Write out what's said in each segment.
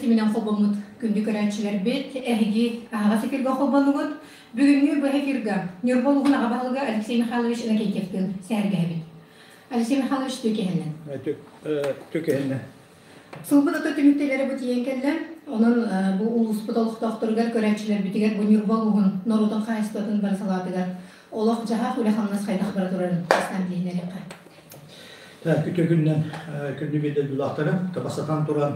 ситиминэн холбоммут күндү көрөөччүлэрбит, эһиги аһаҕас эфиргэ холбоннугут. Бүгүҥҥү быһа эфиргэ Ньурба улууһун аҕа баһылыга Алексей Михайлович Иннокентьевтыын сэһэргэһэбит. Алексей Михайлович түөкэһиннэн. Түөкэһиннэн. Сылбыт ото түмүктэлэрэ бу тиийэн кэллэ. Онон бу улууспут олохтоохторугар, көрөөччүлэрбитигэр бу Ньурба улууһун норуотун хаһаайыстыбатын бары салаатыгар олох-дьаһах, үлэ-хамнас хайдах бара турарын бастаан билиһиннэриэххэ. Күтө күннэн күндү биир дойдулаахтара табасатан туран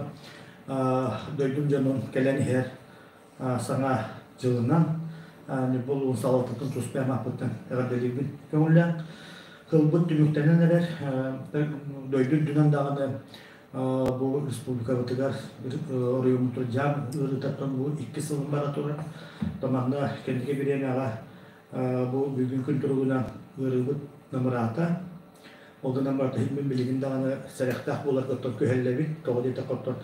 дойдум дьонун кэлэн иһэр саҥа дьылынан Ньурба улууһун салалтатын тус бэйэм ааппыттан эҕэрдэлиибин көҥүллээн. Кылбыт түмүктэнэн эрэр дойду үрдүнэн даҕаны бу республикабытыгар оройуоммутугар дьаам ыарыытаттан бу икки сылын бара турар. Манна кэнники бириэмэҕэ бу бүгүн күн туругунан ыарыыбыт намыраата. Ол гынан баран иһиммин билигин даҕаны сэрэхтээх буоларга оттон күһэллэбит. Тоҕо диэтэххэ оттон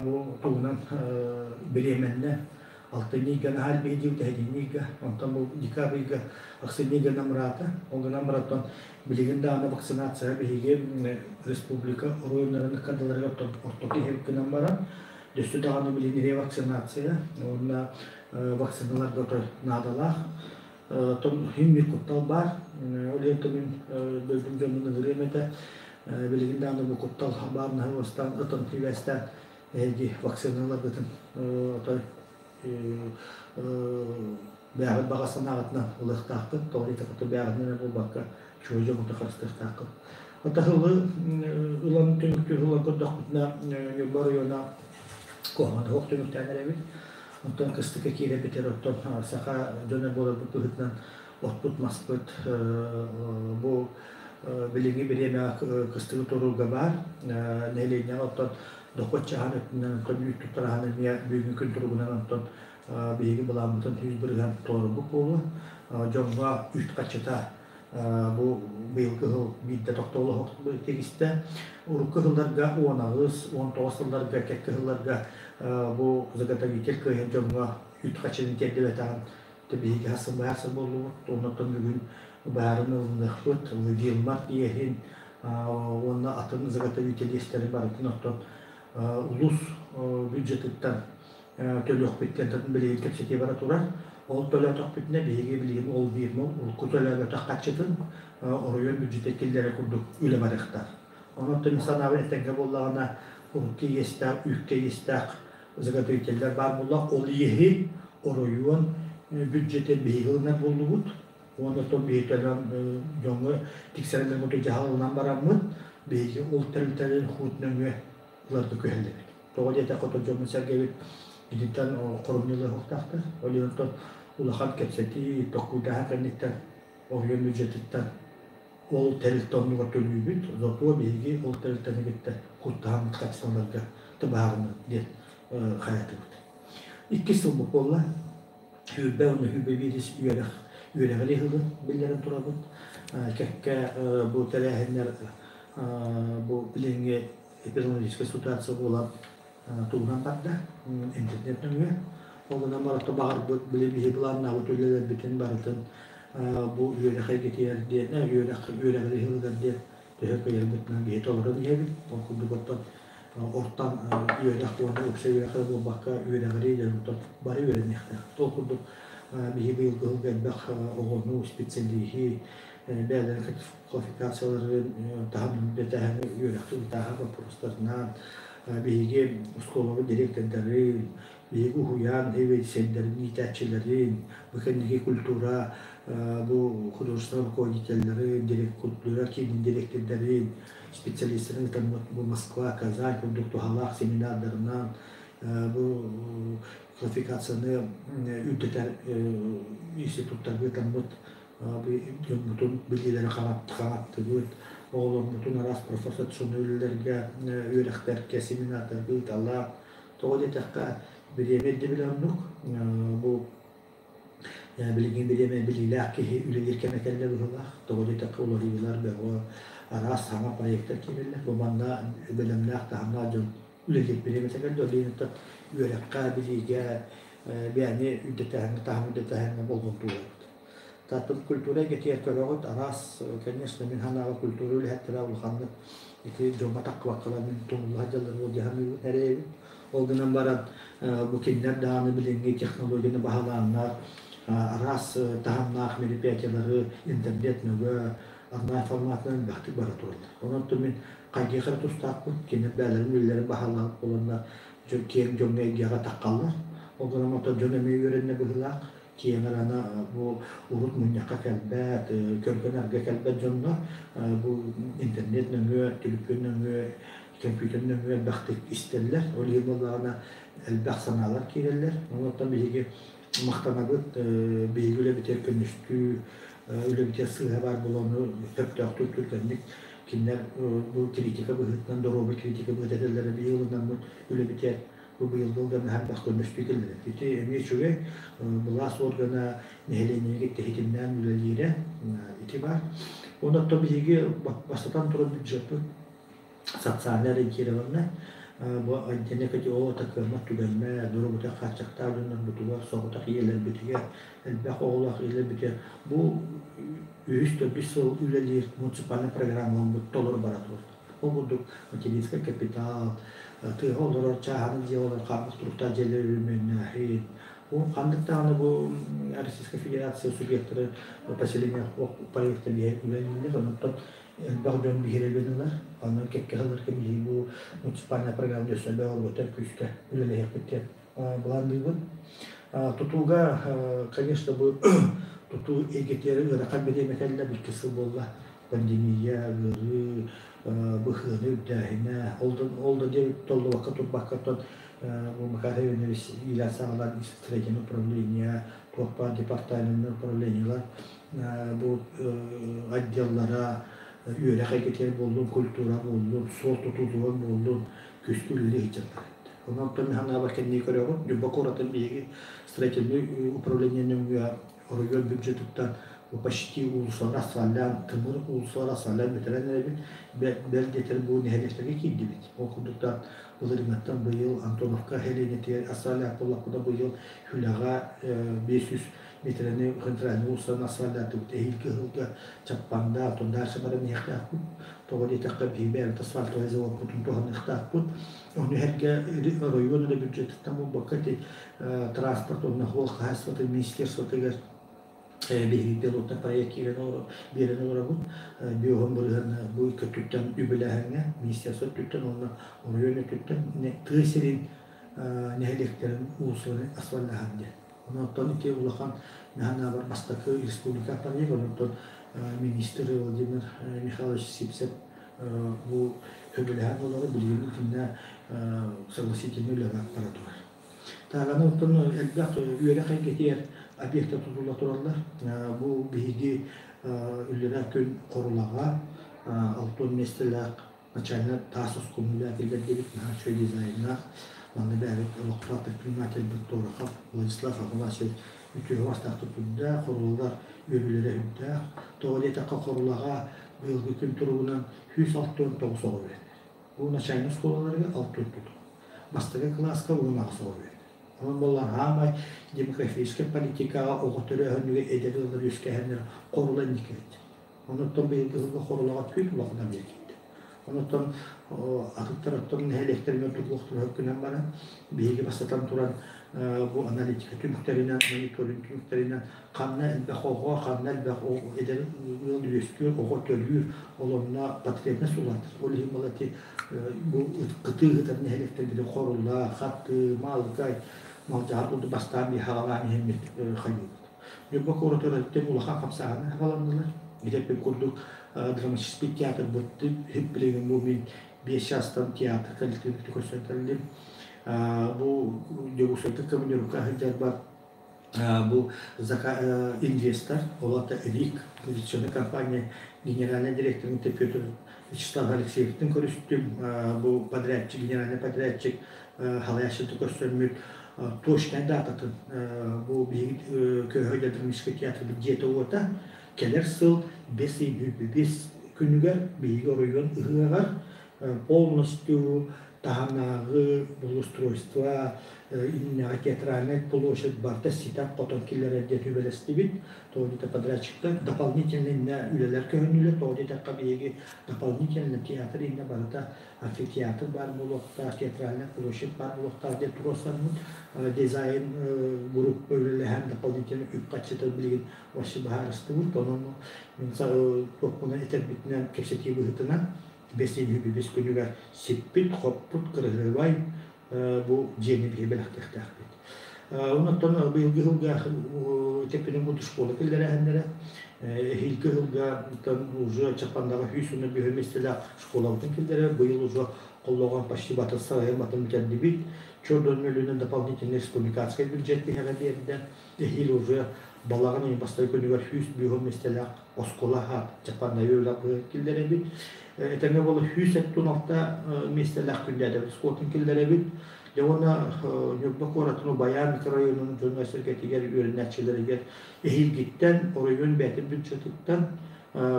бу тугунан бириэмэннэ алтынньы ыйга наһаа элбэхи диэбит эһэтинньи ыйга, онтон бу декабрь ыйга ахсынньы ыйга намыраата. Ол гынан баран оттон билигин даҕаны вакцинация биһиги республика оройуоннарын ыккардыларыгар ортоку иһэбит гынан баран өссө даҕаны билигин ревакцинация уонна вакциналарга наадалаах. Оттон иһин биир куттал баар. Ол иһин мин дойдум дьонун ыҥырыам этэ. Билигин даҕаны бу куттал баар наһаа уостаан ытан сибээстээн эһиги вакциналаргытын отой бэйэҕит баҕа санааҕытынан ылыахтааххыт. Тоҕо диэтэххэ бэйэҕитинэн эрэ буолбакка чугас дьоҥҥутун харыстыахтааххыт. Атаһылы ылан түмүктүүр ылан көрдөхпүтүнэ Ньурба оройуона куһаҕан оһох түмүктээн эрэбит. Онтон кыстыкка киирэрбитигэр оттон саха дьоно буоларбыт быһыытынан оппут-маспыт бу билиҥҥи бириэмэҕэ кыстыгы туруулга баар. Нэһилиэнньэҕэ оттон дохуот чаһын өттүнэн оттон үүт туттараһан эмиэ бүгүҥҥү күн туругунан онтон биһиги былааммытын 100% толорбут буолуо. Дьоҥҥо үүт харчыта бу быйылгы сыл биирдэ тохтоло тигистэ. Урукку сылларга 18, 19 сылларга кэккэ сылларга бу заготовитель кыайан дьоҥҥо үүт хаччытын тиэрдибэтэҕин биһиги хасылбайар сыл буоллубут. Оннуттан бүгүн баарын ылыныахпыт, Вилмар иэһин уонна атын заготовитель иэстэрин барытын оттон улуус бюджетыттан төлүөхпүт диэн билигин кэпсэтии бара турар. Ол төлөөтөхпүтүнэ биһиги билигин ол биир урукку төлөөбөтөх харчытын оройуон бюджетэ киллэрэр курдук үлэ барыахтаах. Онон мин санаабар этэҥҥэ буоллаҕына урукку иэстээх, үүккэ иэстээх заготовителлэр баар буолла. Ол иэһи оройуон бюджетэ биһиги ылынар буоллубут. Уонна оттон биһиги төлөөн дьоҥҥо тиксэрэллэр курдук дьаһал ылынан бараммыт, биһиги ол тэрилтэлэрин хуут нөҥүө ыларга күһэллэбит. Тоҕо диэтэххэ, оттон дьоммут-сэргэбит итинтэн хоромньулар уохтаахтар. Ол иһин оттон улахан кэпсэтии, толкуйдааһын кэнниттэн оройуон бюджетыттан ол тэрилтэ оннугар төлүүбүт. Зато биһиги ол тэрилтэни кытта куттаһаммыт хапсаларга тыбаарына диэн хайатыбыт. Иккис сылбыт буолла. Сүүрбэ уонна 21 үөрэх үөрэҕири ыһылын биллэрэн турабыт. Кэккэ бу тэрээһиннэр бу билиҥҥи эпидемиологическай ситуация буолан тугунан барда интернет нөҥүө. Ол гынан баран баҕарбыт били биһи былааннаабыт үлэлэрбитин барытын бу үөрэх эйгэтигэр диэн үөрэх үөрэҕири ыһылыгар диэн төһө кыайарбытынан биһи толорон иһэбит. Ол курдук оттон ортан үөрэх уонна уопсай үөрэххэ буолбакка үөрэҕири дьонтон бары үөрэниэхтээх. Ол курдук биһи быйылгы сылга элбэх оҕону, специалиһи бэйэлэрин квалификацияларын таһымын үрдэтээһин үөрэххэ ыытааһын боппуруостарынан биһиги оскуолабыт директордарын, биһиги уһуйаан сэбиэдиссэйдэрин, иитээччилэрин, бу кэнники культура бу художественнай руководителлэрин, культура киинин дириэктэрдэрин, специалистарын ыытаммыт бу Москва, Казань курдук туһалаах семинардарынан бу квалификацияны үрдэтэр институттарга ыытаммыт дьоммутун билиилэри хаҥаттыбыт, оҕолорбутун араас профессиональнай үлэлэргэ, үөрэхтэргэ, семинардарга ыыталлар. Тоҕо диэтэххэ, бириэмэ ирдэбилэ оннук. Бу билигин бириэмэ билиилээх киһи үлэлиир кэмэ кэллэ быһыылаах. Тоҕо диэтэххэ, уларыйыылар бөҕө, араас саҥа проектар киирэллэр. Бу манна бэлэмнээх таһымнаах дьон үлэлиир бириэмэтэ кэллэ. Ол иһин үөрэххэ, билиигэ, бэйэни үрдэтээһиҥҥэ, таһым үрдэтээһиҥҥэ болҕомто уурабыт. Тартым культура эйгэтигэр көрөҕүт, араас, конечно, мин санаабар культура үлэһиттэрэ улаханнык ити дьоҥҥо таххыбаккалар мин тумуллаһа дьаллар буол дии саныыбын эрэйэбин. Ол гынан баран бу кинилэр даҕаны билиҥҥи технологияны баһылааннар араас таһымнаах мероприятиелары интернет нөҥүө онлайн форматынан элбэхтик бара тураллар. Онон мин хайгыахха эрэ тустаахпын, кинилэр бэйэлэрин үлэлэрин баһылаан буоланнар киэҥ дьоҥҥо эйгэҕэ таххаллар. Ол гынан оттон дьон эмиэ үөрэннэ быһыылаах, киэҥ арана бу урут мунньахха кэлбэт, көргөн-арга кэлбэт дьоннор бу интернет нөҥүө, төлөпүөн нөҥүө, компьютер нөҥүө элбэхтик истэллэр. Ол иһин буоллаҕына элбэх санаалар киирэллэр. Онон биһиги махтанабыт, биһиги үлэбитигэр көмүскүү, үлэбитигэр сыыһа баар буолан сөптөөхтүк түргэнник кинилэр бу критика быһыытынан, доруобай критика быһыыта этэллэрэ биһиги ылынаммыт үлэбитигэр бу быйылгы ылдан элбэх көмүскүү кэллэрэ. Ити эмиэ үчүгэй, былаас органа нэһилиэнньэни кытта ситимнээн үлэлиирэ ити баар. Онон биһиги бастатан туран бюджеппыт социально ориентированнай бу отдельно категория кыаммат түгэммэ, доруобуйа хааччахтаах дьоннорбутугар, соҕотох ийэлэрбитигэр, элбэх оҕолоох ийэлэрбитигэр бу үһүс төрдүс сыл үлэлиир муниципальнай программабыт толору бара турар. Ол курдук материнскай капитал, тыаҕа олорор чааһынай дьиэ олорор хаалбыт туруктаах дьиэлэри өрөмүөннээһин, бу ханнык даҕаны бу Российскай Федерация субъектары поселение проекта үлэлииллэр, онтон элбэх дьон биһирэбин ылар. Онон кэккэ сылларга биһиги бу муниципальнай программа өссө бөҕөргөтөр күүскэ үлэлэһиэхпит диэн былаанныыбын. Тутууга, конечно, бу тутуу эйгэтигэр ыарахан бириэмэ кэллэ, икки сыл буолла. Пандемия, ыарыы, быһыыны үрдээһинэ, ол да диэбит толлубакка турбакка оттон бу Макар Иванович иилээн саҕалаан строительное управление, туох баар департаменнар управлениелар бу отделлара үөрэх эйгэтигэр буоллун, культура буоллун, суол тутуутугар буоллун күүскэ үлэлии сылдьаллар. Онон санаабар кэннии көрөҕүн, Ньурба куоратын биһиги строительнай управление нөҥүө оройуон бюджетыттан почти уулуссалар асфальдаан, тымыр уулуссалар асфальдаан бүтэрэн эрэбит. Бэл диэтэр бу нэһилиэктэргэ киирдибит. Ол курдуктан былырыыҥҥаттан быйыл Антоновка нэһилиэнньэтигэр асфальдаах буоллахпына быйыл Хүлэҕэ 500 миэтэрэни центральный уулуссанан асфальдаатыбыт. Эһиилги ыһылга Чаппанда, оттон дальше баран иһиэхтээхпит. Тоҕо диэтэххэ, биһиги бэйэбит асфальтовай заводпутун туһаныахтаахпыт. Ону эргэ оройуон эрэ бюджетыттан буолбакка, ити транспорт уонна суол хаһаайыстыбатын министерствотыгар биһиги пилотный проект киирэн биэрэн олоробут. Биоһун бырыһыан бу икки өттүттэн үбүлээһиҥҥэ, министерство өттүттэн уонна оройуон өттүттэн тыа сирин нэһилиэктэрин уулуссаларын асфальтаһан диэн. Онтон ити улахан наһанаабар бастакы республика проект, онтон министр Владимир Михайлович Сипсев бу сөбүлэһэн олорор, билигин итиннэ согласительный үлэ бара турар. Тааганы оттон элбэх үөрэх эйгэтигэр объекта тутулла тураллар. Бу биһиги үлэлэр күн Хорулаҕа 60 миэстэлээх начальник таас оскуоланы киллэрдибит, наһаа үчүгэй дизайннаах. Манна бэйэбит олохтоох предпринимательбыт Торохов Владислав Афанасьевич үтүө бастаахтык үрдээх, хорулалар үөрүүлэрэ үрдээх. Тоҕо диэтэххэ, Хорулаҕа быйылгы күн туругунан 169 оҕо үөрэнэр. Бу начальнай оскуолаларыгар 64 оҕо. Бастакы кылааска 18 оҕо үөрэнэр. Онон буоллар хаамай демографическай политикаҕа оҕо төрөөһүнүгэр эдэр ыаллар үөскээһиннэр хорула инники эбит. Онуттан быйылгы сылга хорулаҕа түүн улахан эмиэ киирдэ. Онуттан атыттар оттон нэһилиэктэринэн тутулуохтарын гынан баран, биһиги бастатан туран бу аналитика түмүктэринэн, мониторинг түмүктэринэн ханна элбэх оҕо, ханна элбэх эдэр ыал үөскүүр, оҕо төрүүр, ол онно потребность улаатар. Ол иһин була ити бу кытыы ыытар нэһилиэктэрбитин Хорула, Хатыы, Малгай, Малдьаҕар курдук бастаан биһи хаҕалаан иһэммит хайыыбыт. Ньурба куоратыгар улахан хамсааһыны саҕаланнылар. Ити курдук драматический театрбыт билигин бу мин 5 чаастан театр коллективин көрсөн кэллим. Бу Дьокуускайга командировка сылдьарбар бу инвестор, ол аата РИК инвестиционная компания генеральный директорын Петр Вячеслав Алексеевтин көрүстүм. Бу подрядчик, генеральный подрядчик халайааччыты көрсөммүт точнай дататын бу биһиги Көһө драматическай театрбыт дьиэтэ-уота кэлэр сыл бэс ый бэс күнүгэр биһиги оройуон ыһыаҕар полностью Таһынааҕы благоустройство, иннэҕэ театральнай площадь барыта ситэн-хотон киллэрэр диэн сүбэлэстибит. Тоҕо диэтэ подрядчиктар дополнительно иннэ үлэлэр көһүннүлэр. Тоҕо диэтэххэ биһиги дополнительно театр иннэ барыта амфитеатр баар буолуохтаах, театральная площадь баар буолуохтаах диэн туруорсаммыт дизайн группа үлэлэһэн дополнительно үп-харчыта билигин вообще быһаарыстыбыт. Онон мин туохпунан этэрбитинэн кэпсэтии быһыытынан бэс күнүгэр сиппит-хоппут кырыһыабай бу дьиэни биһи бэлэхтиэхтээхпит. Онтон быйылгы сылга тэппинэн курдук школа киллэрээһиннэрэ эһиилги сылга уже Чапандаҕа 100 бүһө миэстэлээх школабытын киллэрэр. Быйыл уже холлоҕон почти батын сарайын батын бүтэрдибит. Чордон мөлүнэн дополнительный республиканскай бюджет биһэҕэ биэрдэ. Эһиил уже балаҕан ыйын бастакы күнүгэр 100 миэстэлээх оскуола аһаат Чапаннайы үлэ киллэрэбит. Этэҥҥэ буола 176 миэстэлээх күннээдэбит скотун киллэрэбит. Дьэ уонна Ньурба куоратын Убайаан микрорайонун дьоно-сэргэтигэр үөрэнээччилэригэр эһиилгиттэн оройуон бэйэтин бюджетыттан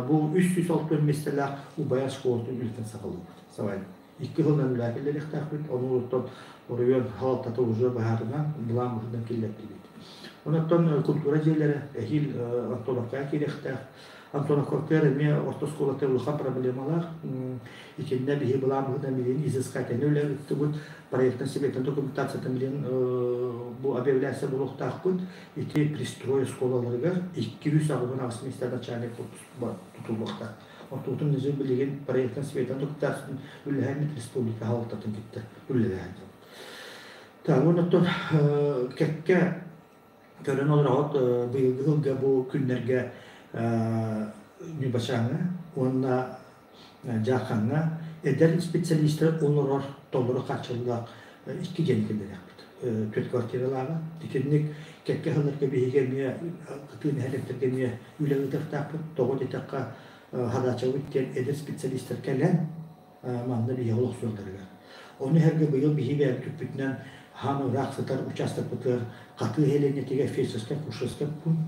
бу 360 миэстэлээх Убайаан школатын үлэтин саҕалыыбыт. Сабайын. Икки сылынан үлэ киллэриэхтээхпит. Ону оттон оройуон салалтата уже быһаарынан, былаан быһыытынан киллэрдибит. Онон культура дьиэлэрэ эһиил Антоновкаҕа киириэхтээх. Антоновкатыгар эмиэ орто оскуолата улахан проблемалаах. Итиннэ биһи былаан быһыытынан билигин изыскательнай үлэ ыыттыбыт. Проектын сибиэтин документациятын билигин бу объявляция буолуохтаахпыт. Ити пристрой оскуолаларыгар 288 миэстэ начальник корпус тутуллуохтаах. Ортотун ньыжы билигин проектын светан документациятын үлэлэһэммит республика салалтатын кытта үлэлэһэн Так, оннуттан кэккэ көрөн олороҕут быйылгы сылга бу күннэргэ Ньурбачааҥҥа уонна Дьаархаҥҥа эдэр специалистар олорор толору хааччыллаах икки дьиэни киллэриэхпит. Түөрт квартиралааҕа. Итинник кэккэ сылларга биһиги эмиэ кытыы нэһилиэктэргэ эмиэ үлэ ыытыахтаахпыт. Тоҕо диэтэххэ, хадаачабыт диэн эдэр специалистар кэлэн манна биһиги олохсуйалларыгар. Ону сэргэ быйыл биһиги бэйэбит түппүтүнэн хаан ыраах сытар учаастакпытыгар Хатыы нэһилиэнньэтигэр фельдшерскай-акушерскай пункт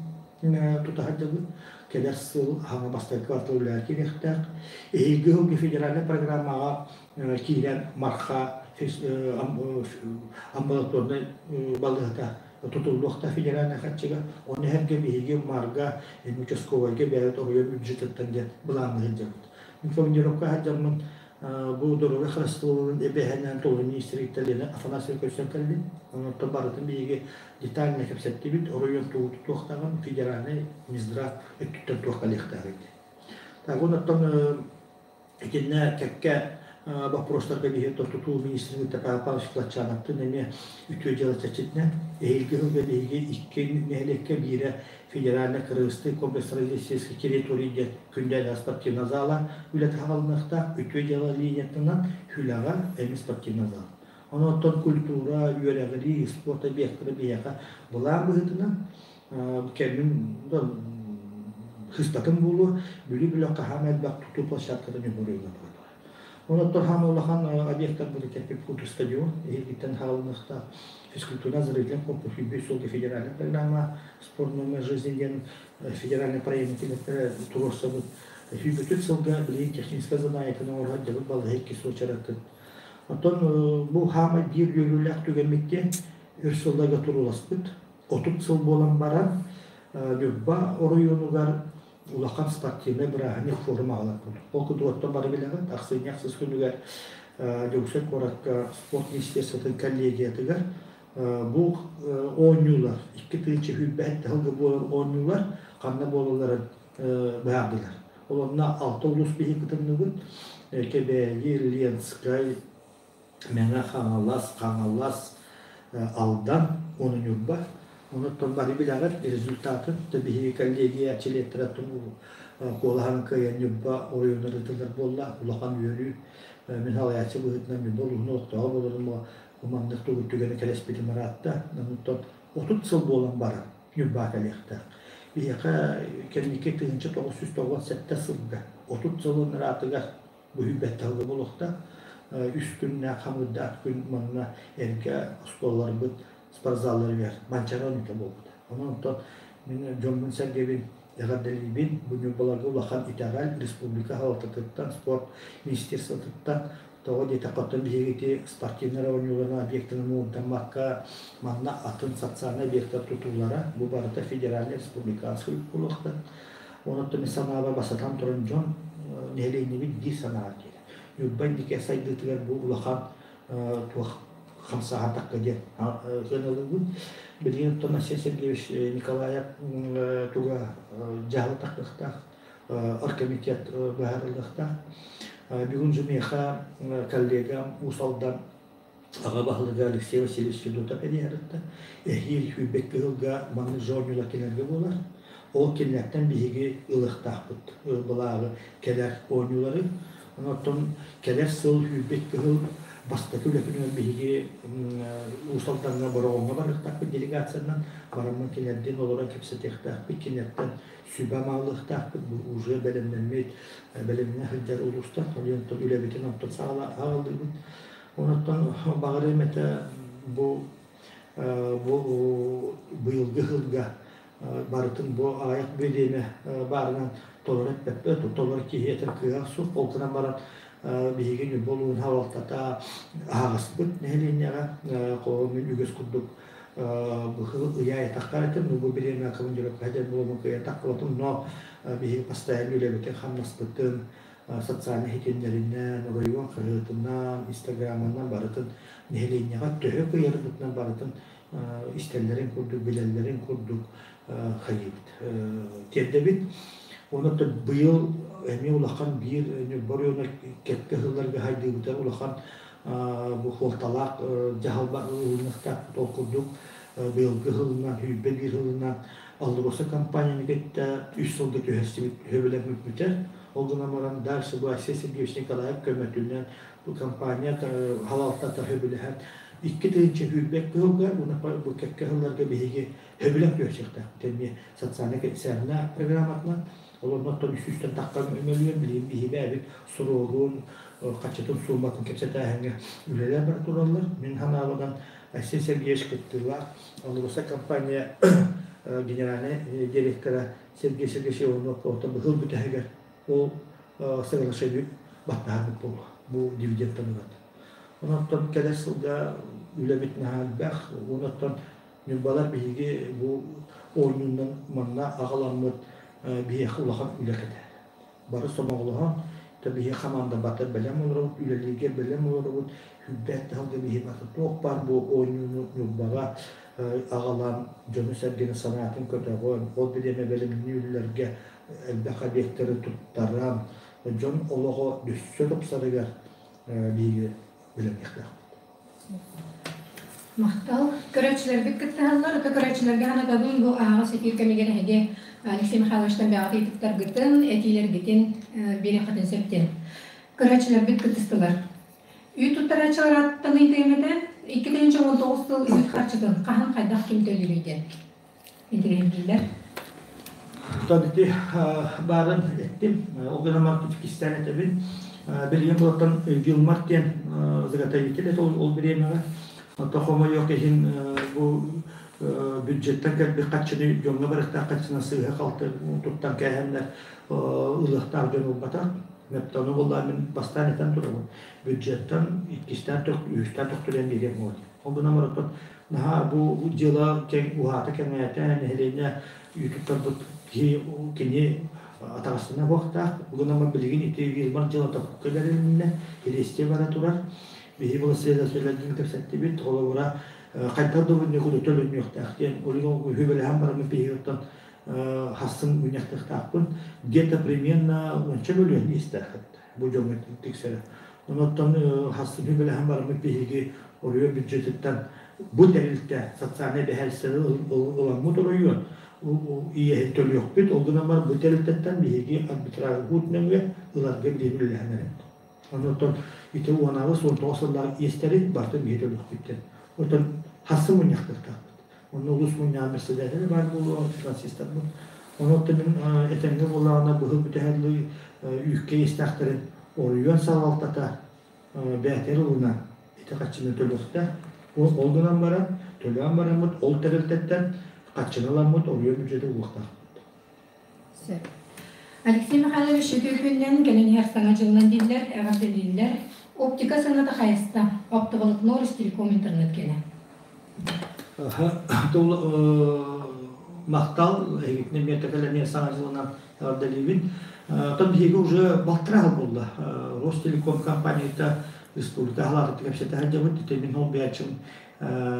тута сылдьабыт. Кэлэр сыл хаҥа бастакы квартал үлэҕэ киириэхтээх. Эһиилги сылга федеральнай программаҕа киирэн Марха амбулаторнай балыыһата тутуллуохтаах федеральнай харчыга. Ону сэргэ биһиги Марга участковайга бэйэбит оройуон бюджетыттан диэн былаанныы сылдьабыт. Мин командировка сылдьаммын бу доруобуйа харыстабылын эбэһэнэн толору министр Лена Афанасьева көрсөн кэллим. Онтон барытын биһиги детально кэпсэттибит. Оройуон тугу тутуохтааҕын федеральнай Минздрав өттүттэн туох кэлиэхтээҕий. Так, онтон Итиннэ кэккэ боппуруостарга биһиги тутуу министрин Павел Павлович Кылатчановтыын эмиэ үтүө дьыала чэрчитинэн эһиилги сылга биһиги икки нэһилиэккэ биирэ федеральнай кыргызстыы комплекс сельской территории диэн күндээдэҕэ спортивнай зала үлэтэ саҕаланыахтаах үтүө дьыала линиятынан Хүлэҕэ эмиэ спортивнай зал. Онон культура, үөрэҕирии, спорт объектара биһиэхэ былаан быһыытынан кэмин хыстатын буолуо, Бүлүү бөлөххө хаама элбэх тутуу площадката ньугуруйга барар. Онон хаама улахан объекттар бу кэппит курдук стадион, эһигиттэн хаалыныахтаах физкультура оздоровительный комплекс Бүлүү суолга федеральная программа спорт номер жизни диэн федеральный проект туруорсабыт. Сүүрбүтүт сылга билигин техническэй заданиетын оҥорор дьабыт балыһа икки суочаратын. Оттон бу хаама биир үөрүүлээх түгэммит диэн өр сылларга турууласпыт 30 сыл буолан баран Ньурба оройуонугар улахан спортивнай бырааһынньык форум аҕалар буолла. Ол курдук оттон бары билэҕит, ахсынньы ахсыс күнүгэр Дьокуускай куоракка спорт министерствотын коллегиятыгар бу оонньуулар, 2027 сылга буолар оонньуулар ханна буолалларын быһаардылар. Ол онно алта улуус биһиги кытынныбыт. Кэбээйи, Ленскэй, Мэҥэ Хаҥалас, Хаҥалас, Алдан уонна Ньурба. Онон бары билэҕит результатын биһиги коллегия чилиэттэрэ куолаһын кыайан Ньурба оройуонугар ыытыллар буолла. Улахан үөрүү. Мин салайааччы быһыытынан Ньурба улууһун олохтооҕо буоларым маннык тугу түгэни кэлэспитим ыраатта. Онтон 30 сыл буолан баран Ньурба кэлиэхтээх. Биһиэхэ кэнники 1997 сылга 30 сылын ыраатыгар быһыйбат таһылга буолуохтаах. Үс күннээх хамыырдаах күн манна эргэ оскуолаларбыт спортзалларыгар Манчаары оонньуута буолбута. Онон онтон мин дьоммун-сэргэбин эҕэрдэлиибин. Бу Ньурбаларга улахан итэҕэл республика салалтатыттан, спорт министерствотыттан. Тоҕо диэтэххэ, оттон биһиги ити спортивнай оонньууларын объектын муҥурдаммакка, манна атын социальнай объектар тутуулара, бу барыта федеральнай республиканскай үп буолуохтаах. Онон мин санаабар бастатан туран дьон нэһилиэнньэбит биир санааҕа киирэр. Ньурба инники сайдыытыгар бу улахан туох хамсаатахха диэн сыаналыыбын. Билигин оттон Айсен Сергеевич Николаев туга дьаһала тахсыахтаах, оргкомитет быһаарыллыахтаах. Бүгүн же миэхэ коллегам Уус Алдан аҕа баһылыга Алексей Васильевич Федотов эриһэритта. Эһиил Хүйбэт кыһылга маннык жонньула кинилэргэ буолар. Ол кинилэртэн биһиги ылыахтаахпыт былааҕы кэлэр оонньуулары. Онтон кэлэр сыл Хүйбэт кыһыл бастакы үлэ күнүгэр биһиги Уус Алдаҥҥа Бороҕоҥҥо барыахтаахпыт делегациянан бараммын кинилэрдиин олорон кэпсэтиэхтээхпит, кинилэртэн сүбэ маалыахтаахпыт. Бу уже бэлэмнэммит, бэлэмҥэ сылдьар улуустар. Онтон үлэбитин онтон саҕалыыбыт. Онтон баҕарыам этэ бу бу быйылгы сылга барытын бу аҕыйах бириэмэ баарынан толору эппэппэт, толору киһи этэр кыаҕа суох. Ол гынан баран биһиги Ньурба улууһун салалтата аһаҕаспыт нэһилиэнньэҕэ холобур мин үгэс курдук быһыл ыйа айтахха этим, бу бириэмэ командировка диэн буолуон кыайан таххыбатым, но биһиги постоянно үлэбитин хамнаспытын социальнай ситимнэринэн, оройуон хаһыатынан, инстаграмынан барытын нэһилиэнньэҕэ төһө кыайарбытынан барытын истэллэрин курдук, билэллэрин курдук хайыыбыт, тиэрдэбит. Онон быйыл эмиэ улахан биир Ньурба оройуона кэккэ сылларга хайдыыбыта улахан бу суолталаах дьаһал ылыныахтаахпыт. Ол курдук быйылгы сылынан, 21 сылынан Алроса компанияны кытта үс сылга түһэрсибит сөбүлэҥмит Ол гынан баран дальше бу Айсен Сергеевич Николаев көмөтүнэн бу компания халалтата сөбүлэһэн 2021 сылга уонна бу кэккэ сылларга биһиги сөбүлэҥ түһэрсиэхтээхпит эмиэ социальнай кэпсээннэ программатынан. Олорнортон үсүстэн тахсан мөлүйүөн билигин биһиги бэйэбит суруогун, хаччытын сууматын кэпсэтээһиҥҥэ үлэлэр бара тураллар. Мин санаабынан Айсен Сергеевич кыттыылаах Алроса компания генеральнай директора Сергей Сергеевич Иванов быһыл бүтэһигэр ол соглашение баттаһарбыт буолуо бу дивидендтан ылат. Онон кэлэр сылга үлэбит наһаа элбэх. Онон Ньурбалар биһиги бу оонньуунан манна аҕаламмыт биһиэхэ улахан үлэ кэтэр. Бары сомоҕолоһон, биһиги хамаанда бата бэлэм олоробут, үлэлииргэ бэлэм олоробут, хүрдээх таһылга биһи бата туох баар бу оонньууну Ньурбаҕа аҕалан дьону-сэргэни санаатын көтөҕөн, ол бириэмэ бэлэмнии үлэлэргэ элбэх объектары туттаран, дьон олоҕо өссө тупсарыгар биһиги бэлэмниэхтээхпит. Махтал. Көрөөччүлэрбит кыттыһаллар. Ото көрөөччүлэргэ анатабын бу аһаҕас эфир кэмигэр эһиги Алексей Михайловичтан бэҕэт ыйытыктаргытын, этиилэргитин биэриэххитин сөп диэн. Көрөөччүлэрбит кыттыстылар. Үүт туттарааччылар ааттан ыйытыам этэ. 2019 сыл үүт харчытын хаһан хайдах ким төлүүрүй диэн интэриэһиргииллэр. Ити баарын эттим. Ол гынан баран кистээн этэбин. Билигин булаттан Вилмар диэн заготовитель это ол бириэмэҕэ. Онтон хомойуох иһин бу бюджеттан кэлбит харчыны дьоҥҥо барыахтаах харчыны сыыһа-халты туттан кээһэннэр ылыахтаах дьон ылбатах. Ону буоллаҕа мин бастаан этэн турабын. Бюджеттан иккистээн үһүстээн төхтүрүйэн биэриэм буолуо. Ол гынан баран наһаа бу дьыала кэҥ уһаата кэҥээтэ, нэһилиэнньэ ютубтарбыт киһи кини атаҕастана буохтаах. Бу гынан билигин ити Вилмар дьыалата кэлэриннэ, илиэстиэ бара турар. Биһи былассыйалардыын кэпсэттибит, холобура хайдах да бу төлөнүөхтээх диэн, ол үһүбэлэһэн бараммыт биһиги оттон хассын мунньахтыахтаахпын. Где-то примерно уонча мөлүйүөн иэстээххит бу дьоҥҥо тиксэрэ. Онон хассын үһүбэлэһэн бараммыт биһиги оройуон бюджетыттан бу тэрилтэ социальнай бэһээлстэни ыламмыт оройуон иэһин төлүөхпүт. Ол гынан баран бу тэрилтэттэн биһиги арбитражгут нөҥүө ыларга билигин үлэлэһэн эрэбит. Онон ити уонабыс 19 сыллаах иэстэри барытын биһиги төлүөхпүт диэн. Оттон хассын мунньахтыахтаахпыт. Онно улуус мунньаҕын председателэ баар буолуо, финансистарбыт. Онон мин этэҥҥэ буоллаҕына быһыл бүтэһэллии үүккэ иэстээхтэрин оройуон салалтата бээтэр ылына ити харчыны төлүөхтээх. Ол гынан баран, төлөөн бараммыт ол тэрилтэттэн харчыны ыламмыт оройуон бюджеты угуохтаахпыт. Сөп. Алексей Михайлович үтүө күнүнэн кэлин иһэр саҥа дьылынан дииллэр, эҕэрдэлииллэр. Оптика сыаната хайаста? Оптоволокно Ростелеком интернет кэлэ. Тул махтал эһигитинэ эмиэ тэкэлэниэ саҥа дьылынан эҕэрдэлиибин. Оттон биһиги уже балтараа сыл буолла. Ростелеком компанията республика халаатыттан кэпсэтэ сылдьабыт. Ити мин холбуйааччым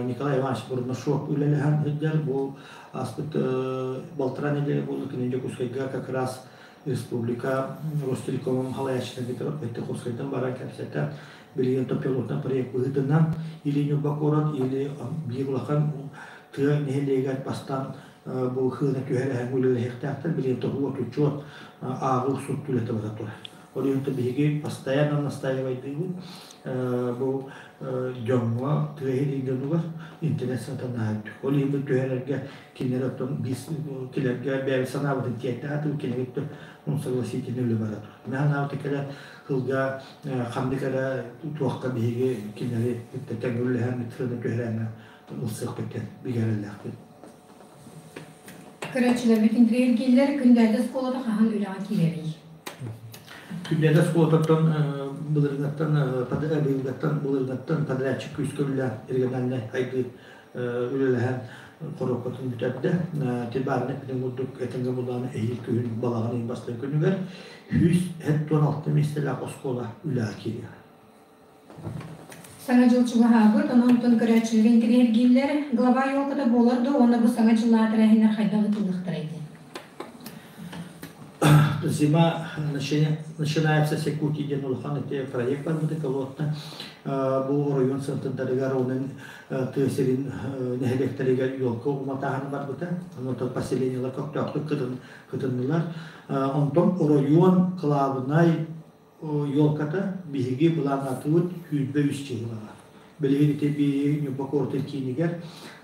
Николай Иванович Бурнашов үлэлэһэн сылдьар. Бу ааспыт балтараа нэдиэлэ буолла кини Дьокуускайга как раз республика Ростелекомун халайааччытын кытары Пятиховскайтан баран кэпсэтэ билигин пилотный проект быһыытынан или Ньурба куорат или биир улахан тыа нэһилиэгэр бастаан бу хыына түһэрэһэн үлэлэһиэхтээхтэр билигин тоһуу отуччуот ааҕыы суут үлэтэ бара турар. Ол иһин биһиги постоянно настаивайдыыбыт бу дьоҥҥо тыа иһин дьонугар интернет сатанаһар. Ол иһин бу түһэрэргэ кинилэр оттон биис килэргэ бэйэбит санаабытын тиэрдэ сатыыр кинилэр он согласительный үлэ бара турар. Мин санаабыта кэлэ сылга ханнык эрэ туохха биһиги кинилэри кытта тэҥҥэ сыана түһэрээҥҥэ ылсыахпыт диэн бигэ эрэллээхпит. Көрөөччүлэрбит интириэһиргииллэр Күндээдэ оскуолата хаһан үлэҕэ киирэрий? Күндээдэ оскуолатыттан былырыҥҥаттан быйылгаттан былырыҥҥаттан подрядчик күүскэ үлэлээн региональнай хайгыы үлэлэһэн хоруопкатын бүтэрдэ. Тибаарны эппитин курдук этэҥҥэ булааны эһиил күһүн балаҕан ыйын бастакы күнүгэр 176 миэстэлээх оскуола үлэҕэ киириэҕэ. Саҥа дьыл чугаһаабыт, онон онтон көрөөччүлэр интириэһиргииллэр. Глава елката буолар дуо уонна бу саҥа дьыллаах тэрээһиннэр хайдах ыытыллыахтарай диэн? Зима начинается с Якутии диэн улахан ити проект барбыта колуотта бу оройуон центрдарыгар онон тыа сирин нэһилиэктэригэр елка уматааһын барбыта. Онтон поселениелар көхтөөхтүк кытыннылар. Онтон оройуон кылаабынай елката биһиги былааннаатыбыт 23 чыһылаҕа. Билигин ити биһиги Ньурба куоратын киинигэр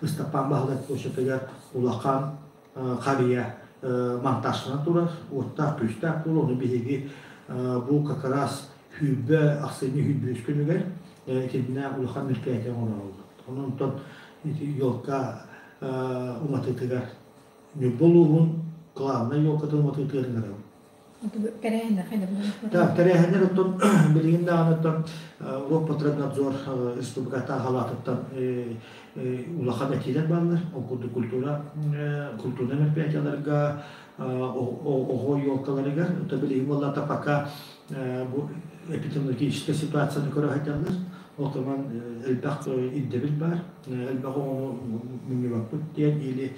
Ыстапаан Баһылай площадыгар улахан харыйа монтажтанан турар, уоттаах күүстээх буолуо. Ону биһиги бу как раз сүүрбэ ахсынньы 103 күнүгэр итиннэ улахан мероприятие оҥороллор. Онон ити елка уматыытыгар Ньурба улууһун главнай елкатын уматыытыгар ыҥырабын. Тэрээһиннэр хайда Так, тэрээһиннэр оттон билигин даҕаны оттон Роспотребнадзор республиката халаатыттан улахан этиилэр бааллар. Ол курдук культура культурнай мероприятияларга оҕо елкаларыгар это билигин буоллата пока бу эпидемиологическая ситуацияны көрө сылдьаллар. Ол таман элбэх ирдэбил баар, элбэх оҕону мунньубаппыт диэн или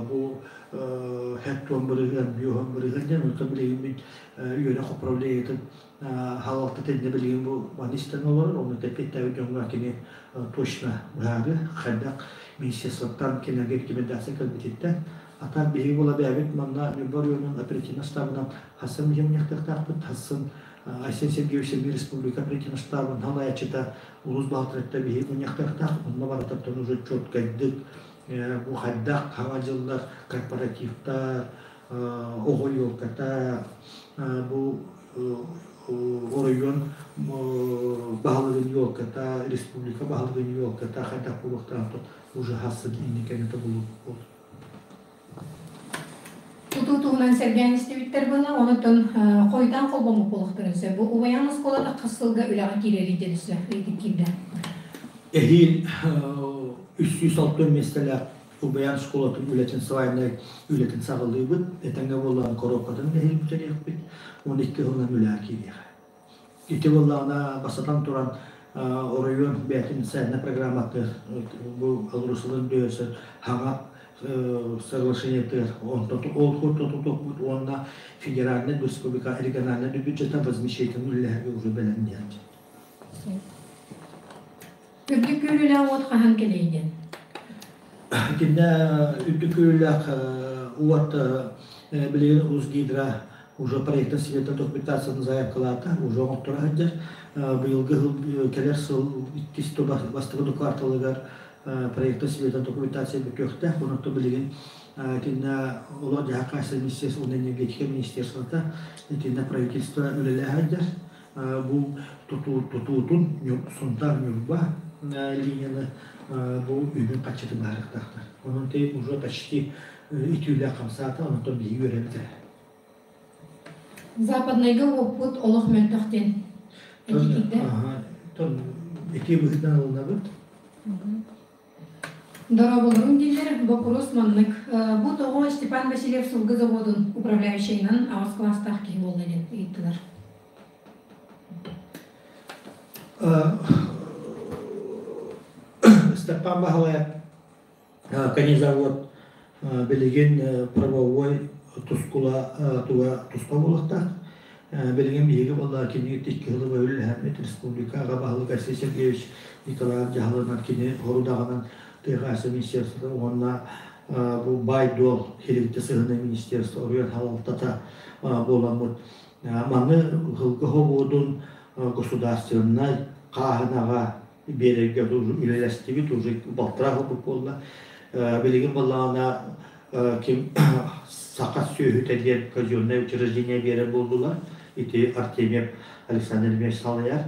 бу хэт бырыһыан, биоһон бырыһыан диэн онтон билигин мин үөрэх управлениетын халалта тэннэ билигин бу маны истэн олорор, онно тэппиттээбит дьоҥҥо кини точно быһаары хайдах министерствоттан кинилэргэ рекомендация кэлбититтэн атан биһиги буола бэйэбит манна Ньурба оройуонун оперативнай штабынан хассын мунньахтыахтаахпыт, хассын Айсен Сергеевич Сергей Республика оперативнай штабын халаяччыта улуус баһылыктарыттан биһиги мунньахтыахтаах, онно барытыттан уже четкайдык бу хайдах хаҥа дьыллар корпоративтар, оҕо елката, бу оройуон баһылыгын елката, республика баһылыгын елката хайдах буолуохтаах уже хассын инникенете булуохпут. Тутуу туһунан сэргээн истибиттэр буолла, онон хойутаан холбоммут буолуохтарын сөп. Бу Убайаан оскуолата хас сылга үлэҕэ киирэрий диэн өссө ыйытык киирдэ. Эһиил 360 миэстэлээх Убайаан школатын үлэтин свайнай үлэтин саҕалыыбыт. Этэҥҥэ буоллаҕына коробкатын эһиил бүтэриэхпит. 12 сылынан үлэҕэ киириэҕэ. Ити буоллаҕына бастатан туран оройуон бэйэтин социальнай программатыгар бу Алрусалын дөйөсө хаҥа соглашениетыгар онтон ол тутуохпут уонна федеральнай республика региональнай бюджета возмещениетын үлэлэһэргэ уже бэлэм диэн. Үрдүк күүрүүлээх уот хаһан кэлиэй диэн? Итиннэ үрдүк күүрүүлээх уот билигин Узгидро уже проектын света документациятын заявкалаата, уже оҥотторо сылдьар. Быйылгы сыл кэлэр сыл иккис бастакы кварталыгар проектын света документация бүтүөхтээх. Онон билигин итиннэ олох-дьаһах хаһаайыстыба министерство уонна энергетика министерствота итиннэ правительство үлэлэһэ сылдьар. Бу тутуутун Сунтаар Ньурба линияны бу үбүн хаччытын быһаарыахтаахтар. Онон ти уже почти итүүлээх хамсаата, онтон биһиги үөрэбит эрэ. Западнайга уоппут олох мөлтөх диэн. Этии Тон ити быһыытынан ылынабыт. Дорооболоруҥ дииллэр, боппуруос маннык. Бу тоҕо Степан Васильев сылгы заводун управляющайынан аҕыс кылаастаах киһи буолла диэн ыйыттылар. Степан Баһылаев конезавод билигин правовой тускула туга туспа буолуохтаах. Билигин биһиги буолла кини икки сылы үлэлэһэммит республика аҕа баһылык Алексей Сергеевич Николаев дьаһалынан кини хорудаҕынан тыа министерствота уонна бу баай-дуол хирилтэ сыһына министерство оруйан халалтата буоламмыт маны ылгы хобуодун государственнай хааһынаҕа биэрэргэ үлэлэстибит уже балтараа курдук буолла. Билигин буоллаҕына ким саха сүөһүтэ диэн казенное учреждение биэрэр буоллулар. Ити Артемьев Александр Ильич салайар.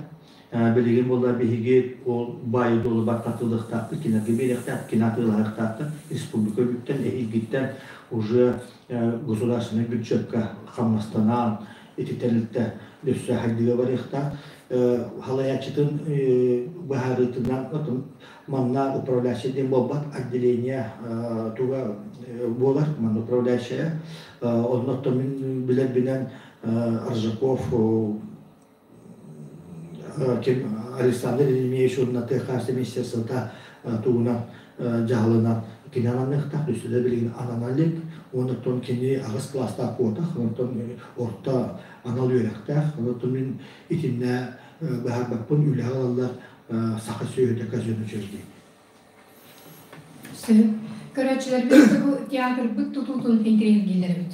Билигин буолла биһиги ол баайы дуолу баттатылыахтаахпыт, кинилэргэ биэриэхтээх, кини атыылаһыахтаахпыт. Республика үбүттэн, эһигиттэн уже государственный бюджетка хамнастанан ити тэрилтэ өссө хайдыга барыахтаах. Халайааччытын быһаарыытынан манна управляющий диэн буолбат отделение туга буолар манна управляющая оннуттан мин билэрбинэн Аржаков ким Александр Еремеевич уонна тыа министерствота тугунан дьаһалынан кини ананыахтаах өссө да билигин анана илик оннуттан кини аҕыс кылаастаах куотах онтон орто анал үөрэхтээх оннуттан мин итиннэ быһаарбаппын үлэҕэ ылаллар саха сүөһүтэ казино учреждение. Сөп. Көрөөччүлэрбит бу театрбыт тутуутун интэриэһиргииллэр эбит.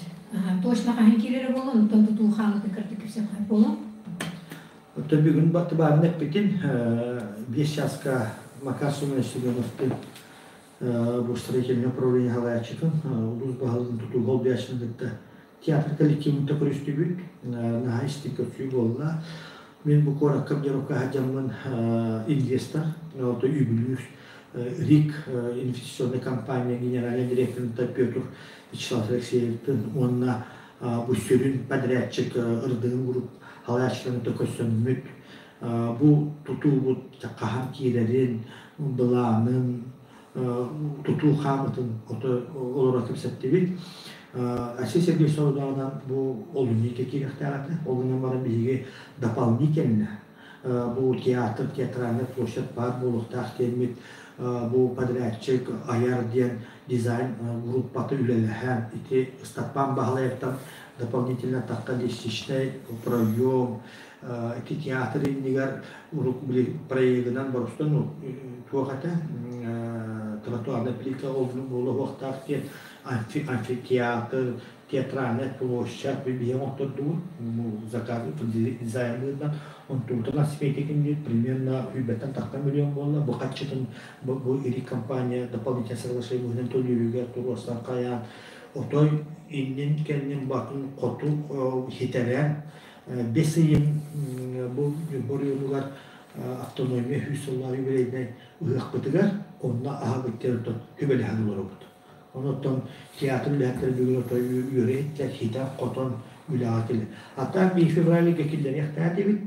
Точно хаһан киирэрэ буолуо, онтон тутуу хаамытын кырдык кэпсиэххэ буолуо. Оттон бүгүн баттыбаарын эппитин, 5 часка Макар Семенович Семеновтын бу строительное управление халаяччытын, улуус баһылыгын тутууга олбуйааччытын кытта театр коллективын көрүстүбүт, наһаа истиҥ көрсүү буолла. Мин бу куоракка командировка сылдьаммын инвестор, ото үбүлүүр РИК инвестиционнай компания генеральный директорын Петр Вячеслав Алексеевтын уонна бу сүрүн подрядчик Ырдыгын групп халааччыларын көрсөммүт. Бу тутуубут хаһан киирэрин, былаанын, тутуу хаамытын олоро кэпсэттибит. Алексей Сергеевич сорудааҕынан бу олунньуга киириэхтээх этэ. Ол гынан баран биһиги дополнительно бу театр, театральная площадь баар буолуохтаах диэммит бу подрядчик айар диэн дизайн группата үлэлэһэн ити Ыстаппан Баһылаевтан дополнительно тахта лестничный проем ити театр иннигэр урук били проегынан боростон туох этэ тротуарная плитка буолуохтаах диэн амфитеатр театральная площадь биһиги оҥоттордубут заказ дизайнырдан онтубутун сметикин примерно үйбэттэн тахта миллион буолла бу хаччытын бу iri компания дополнительное соглашение быһынан төлүүрүгэр туруорсан хайаан отой иннин кэннин батын хоту хитэрэн бэс ыйын бу оройуонугар автономия үс сыллаах юбилейнай ыһыахпытыгар онно аһабыттар хүбэлэһэн олоробут. Онуттан театр үлэһиттэрэ бүгүн отой үөрэ иһиттэр, хитэн-хотон үлэҕэ кэлэр. А так би февральга киллэриэхтээх этибит.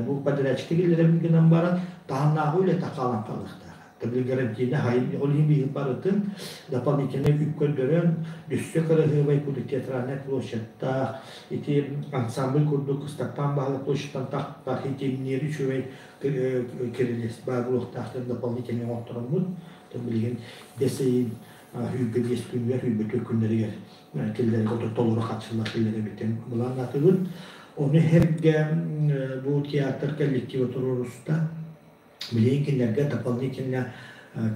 Бу подрядчикка киллэрэн гынан баран таһыннааҕы үлэтэ хаалан хаалыахтаах. Били гарантийный хайын ол иһин биһиги барытын дополнительный үп көрдөрөн өссө кыраһыабай курдук театральная площадьтаах ити ансамбль курдук Ыстаппаан Баһылай площадьтан тахтар итинниэр үчүгэй кирилиэс баар буолуохтаах диэн дополнительный оҥоттороммут билигин бэс ыйын сүүрбэ биэс күнүгэр сүүрбэ түөрт күннэригэр киллэргэ толору хаччылар киллэрэбитин былааннаатыбыт ону сэргэ бу театр коллектива туруоруста. Билигин кинилэргэ дополнительно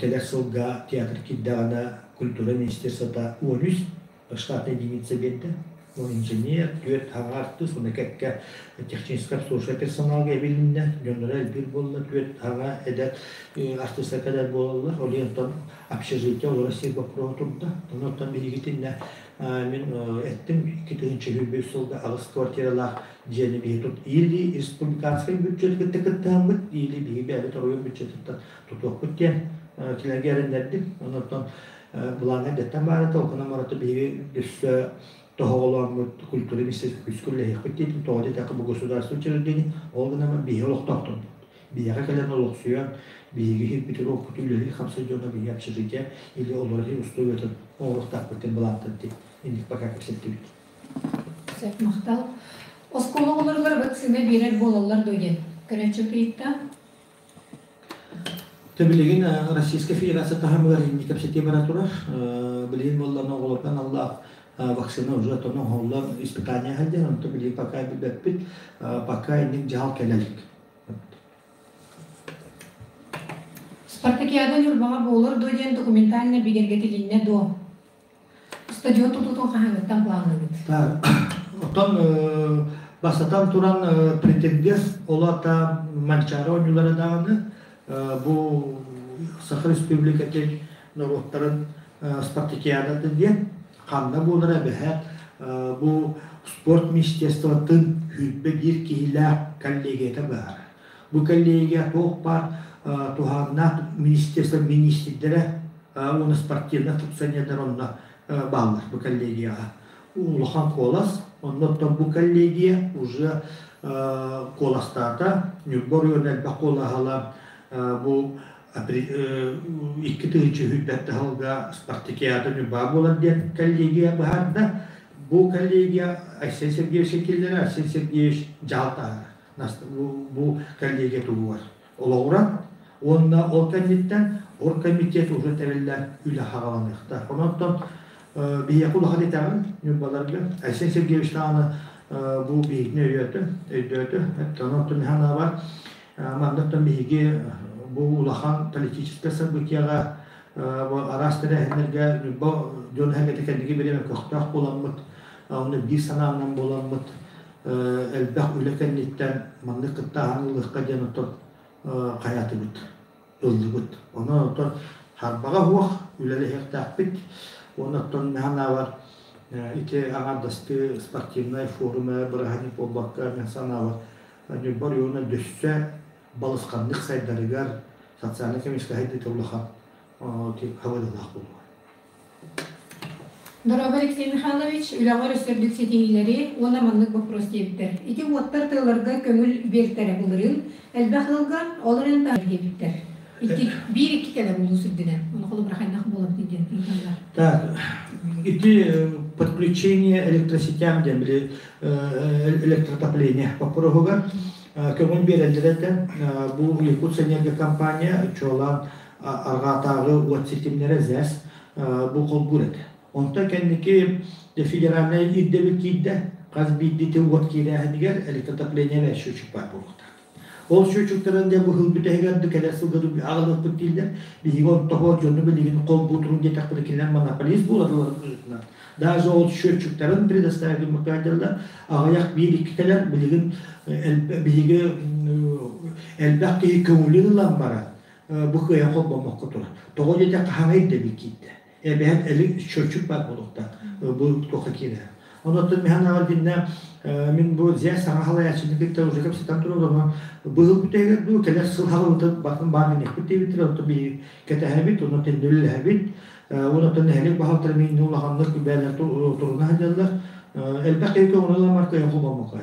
кэлэр сылга театр киирдэҕинэ культура министерствота 13 штатная единица биэрдэ. Ол инженер, түөрт хаҥа артыыс, уонна кэккэ техническое обслуживание персоналга эбилиннэ, дьонноро элбиир буолла, түөрт хаҥа эдэр артыыстар кэлэр буолаллар. Ол иһин общежитие олоро сир боппуруоһа турда. Онон биһигитиннэ мин эттим 2023 сылга аҕыс квартиралаах дьиэни биһи тут или республиканскай бюджет кытта кыттыһаммыт, или биһи бэйэбит оройуон бюджетыттан тутуохпут диэн кинилэргэ эрэннэрдим. Онон былааҥҥа эрдэттэн баара толкуна мараты биһиги өссө Тоһоҕолооммут культура министерствотын күүскэ үлэлэһиэхпит диэтим. Тоҕо диэтэххэ, бу государство учреждение, ол гынан биһиги олохтоохторбут. Биһиэхэ кэлэн олохсуйан, биһиги иһирбит-уруокпут үлэлии хамсыыр дьоно биһиги общежитие или олорор условиятын оҥоруохтаахпыт диэн былаантан инник пока кэпсэттибит. Сөп, махтал. Оскуола оҕолоругар вакцина биэрэр буолаллар дуо диэн көрөөччү ыйытта. Тэ билигин Российскай Федерация таһымыгар инник кэпсэтии бара турар. Билигин буоллаҕына оҕолортон аллаах вакцина уже тону оһоллон испытание сылдьар, онто билигин пока билбэппит, пока инник дьаһал кэлэ илик. Спартакиада Ньурбаҕа буолар дуо диэн документально бигэргэтилиннэ дуо? Стадион тутуутун хаһааҥҥыттан планныыбыт? Так, оттон бастатан туран претендент ол ата Манчаары оонньуулара даҕаны бу Саха Республикатын норуоттарын спартакиадата диэн ханна буолара эбэһээт бу спорт министерствотын 21 киһилээх коллегията баар. Бу коллегия туох баар туһааннаах министерство министрдэрэ уонна спортивнай функционердар онно бааллар бу коллегияҕа. Улахан куолас, оннуттан бу коллегия уже куоластаата, Ньурба оройуона элбэх куолаһала бу 2020 сылга спартакиада Ньурба буолар диэн коллегия быһаарда. Бу коллегия Айсен Сергеевич киллэрэ, Айсен Сергеевич дьаһалтаһар бу коллегия туһугар олоҕуран уонна ол кэнниттэн оргкомитет уже тэриллэн үлэ хаҕаланыахтаах. Онон биһиэхэ улахан итэҕэл Ньурбаларга Айсен Сергеевич даҕаны бу биһигини өйөөтө, өйдөөтө. Онон санаабар манныктан биһиги бу улахан политическай событиеҕа араас тэрээһиннэргэ Ньурба дьон эһэгэтэ кэнники бириэмэ көхтөөх буоламмыт, онно биир санаанан буоламмыт элбэх үлэ кэнниттэн маннык кыттааһын ылыахха диэн оттон хайаатыбыт, ыллыбыт. Онон оттон харбаҕа суох үлэлэһиэхтээхпит. Уонна оттон санаабар ити аҥаардастыы спортивнай форум бырааһынньык буолбакка, мен санаабар Ньурба оройуона дөссө балысханнык сайдарыгар социальнай-экономическай сайдыыта улахан хабыдылаах буолуо. Дорообо, Алексей Михайлович, үлэҕэр өссө үрдүк ситиһиилэри уонна маннык боппуруос диэбиттэр. Ити уоттар тыаларга көҥүл биэртэрэ былырыын элбэх ыалга, ол эрэн диэбиттэр. Икки, биир-икки кэлэ улуус үрдүнэн. Ону холобура хайдах буолабыт диэн ыйыталлар. Так, ити подключение электросетям диэн били электротопление боппуруоһугар көҥүл биэрэллэр этэ. Бу Якутсэнерго компания чуолаан арҕаатааҕы уот ситимнэрэ ЗЭС бу холбуур этэ. Онтон кэнники федеральнай ирдэбил киирдэ, хас биирдии уот киирээһинигэр электротопление счетчик баар буолуохтаах. Ол счетчиктарын дьэ бу сыл бүтэһигэр да кэлэр сылга аҕалыахпыт дииллэр. Биһиги онтоһо дьону билигин холбуутурун диэтэхпинэ кинилэр монополист буолаллар быһыытынан. Даже ол счетчиктарын предоставить гыммыкка аҕыйах биир-икки кэлэр билигин биһиги элбэх киһи көҥүлүн ылан баран бу кыайан холбоммокко турар. Тоҕо диэтэххэ хаҥа ирдэбил киирдэ. Эбэһэт эли счетчик баар буолуохтаах. Бу туохха киирэр. Онон миһан аҕал диннэ мин бу зя саҥа халайааччыны кытта уже кэпсэтэн турар ону быһыл бүтэһигэр дуу кэлэр сыл хаҕылыта батын баар гынньахпыт диэбиттэр онтон биһиги кэтэһэбит онон тендүллэһэбит онон нэһилиэк баһылтара миин улаханнык бээлэр туруна сылдьаллар элбэх киһи көҥүл ыламар кыайан холбоммокко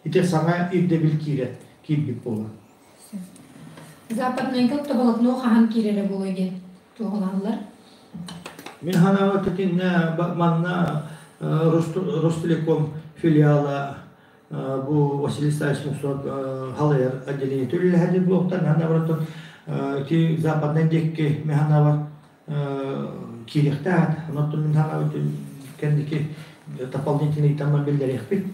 Ити саҥа ирдэбил киирэ киирбит буолар. Западнайга оптоволокно хаһан киирэрэ буолуой диэн туоһулаһаллар. Мин санаабар итиннэ манна Ростелеком филиала бу Василий Стасович Муксов халайар отделение үлэлэһэр буолуохтар. Мин санаабар ити западнай диэки мин санаабар киириэхтээх. Онон мин санаабар кэнники дополнительный таман биллэриэхпит.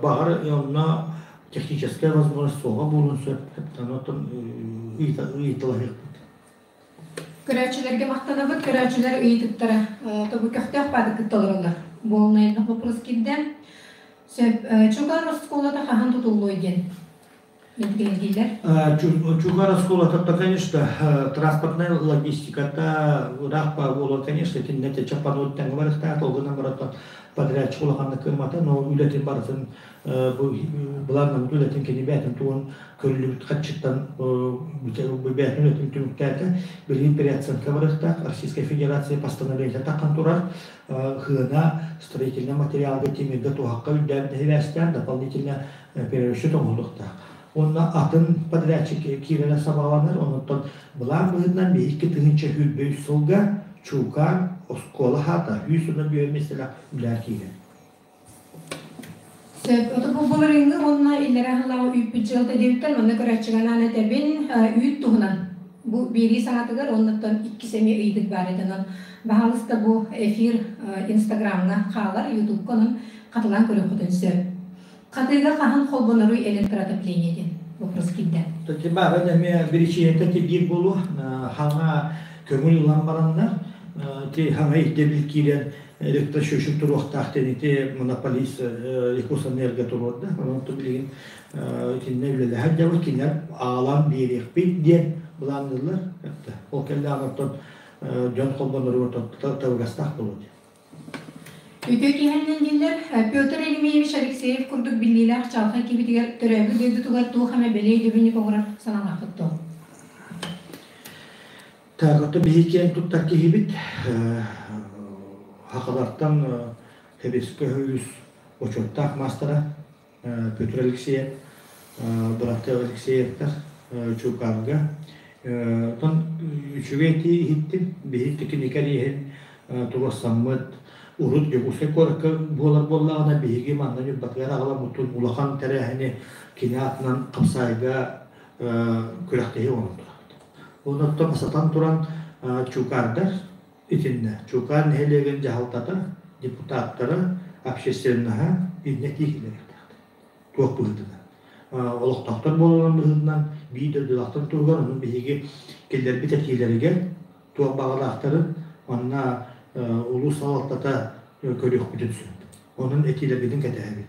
Баҕар онно техническая возможность суоҕа буолуон сөп. Онтон ыйыталаһыахпыт. Көрөөччүлэргэ махтанабыт. Көрөөччүлэр ыйытыктара тобу көхтөөх баадыкыт толороллор. Буолунайынах вопрос киирдэ. Сөп. Чугар оскуолата хаһан тутуллуой диэн. Интириэһиргииллэр. Чугар оскуолата, конечно, транспортная логистиката ыраах буолар, конечно, итиннэ чаппануут тэҥҥэ барыахтаах, ол гынан баран подрядчик улаханнык кыаммата, но үлэтин барытын бу былааннаммыт үлэтин кини бэйэтин тугун көрүллүбүт харчыттан бэйэтин үлэтин түмүктээтэ. Билигин переоценка барыахтаах. Российская Федерация постановление таххан турар. Хыана строительный материалга тимиргэ туһахха үрдээбит сибээстээн дополнительно перерасчет оҥоһулуохтаах. Уонна атын подрядчик киирэрэ сабаҕаланар. Оннуттан былаан быһыытынан 2023 сылга Чуукаар оскуола хаата 115 миэстэлээх үлэ киирэр. Сөп. Ото бу былырыыҥҥы уонна иллэрээ сыллааҕы үүппүт дьыалата диэбиттэр. Манна көрөөччүгэ анаан этэбин, үүт туһунан бу биэрии саҥатыгар уоннаттан иккис эмиэ ыйытык баар этэ. Онон баһаалыста бу эфир Инстаграмҥа хаалар, Ютубка онон хатылаан көрүөххүтүн сөп. Хатыыга хаһан холбоноруй электроотопление диэн вопрос киирдэ. Баарын эмиэ биричиинэтэ тибиир буолуо. Хаҥа көҥүл ылан бараннар, ти хаҥа ирдэбил киирэн электросчетчик туруохтаах диэн ити монополист Якутэнерго туруорда. Онон билигин итиннэ үлэлэһэр дьабыт кинилэр аалан биэриэхпит диэн былаанныыллар. Ол кэллэҕин оттон дьон холбоноругар табыгастаах буолуо диэн. Үтүө киһинэн дииллэр, Петр Еремеевич Алексеев курдук биллиилээх чаҕылхай киһитигэр төрөөбүт дойдутугар туох эмэ бэлиэ өйдөбүнньүк оҥорор санаалааххыт дуо? Так, ото биһи киэн туттар киһибит Хахалартан Хэбискэ үс бочуоттаах маастара Петр Алексеев, бырааттыы Алексеевтар Чуукаарга. Оттон үчүгэй этии иһиттим. Биһи тикиникэр иһин туруорсаммыт урут Дьокуускай куоракка буолар буоллаҕына, биһиги манна Ньурбатыгар аҕаламмытын улахан тэрээһини кини аатынан хапсаайга күрэхтэһии оҥорон турабыт. Онон бастатан туран Чуукаардар итиннэ Чуукаар нэһилиэгин дьаһалтата, депутаттара, общественноһа иннэ киирилэриэхтээхтэр. Туох быһыытынан. Олохтоохтор буолалларын быһыытынан биир дойдулаахтар туһугар онон биһиги киллэрбит этиилэригэр туох баҕалаахтарын манна улуус салалтата көрүөхпүтүн сөп. Онон этиилэрбитин кэтэһэбит.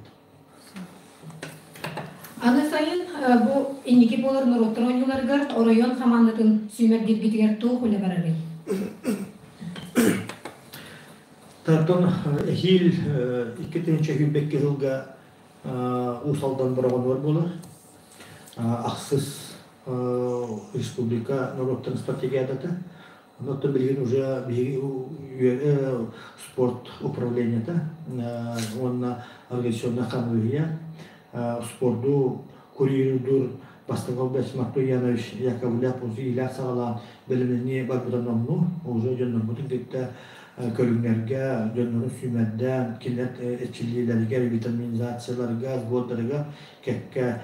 Аны сайын бу инники буолар норуоттар оонньууларыгар оройуон хамаандатын сүүмэрдииргитигэр туох үлэ барарый? Тартан эһиил 2022 сылга Уус Алдан Бороҕонугар буолар. Ахсыс республика норуоттарын стратегиятата. Онон билигин уже биһиги спорт управлениета уонна организационнай хамыыһыйа спорду курируйдуур бастакы Олбес Матвей Янович Яковлев уже иилээх саҕалаан бэлэмнэнии барбыта номнуо уже дьоннорбутун кытта көрүҥнэргэ дьоннорун сүүмэрдээн кинилэр эрчиллиилэригэр витаминизацияларга сбордарыгар кэккэ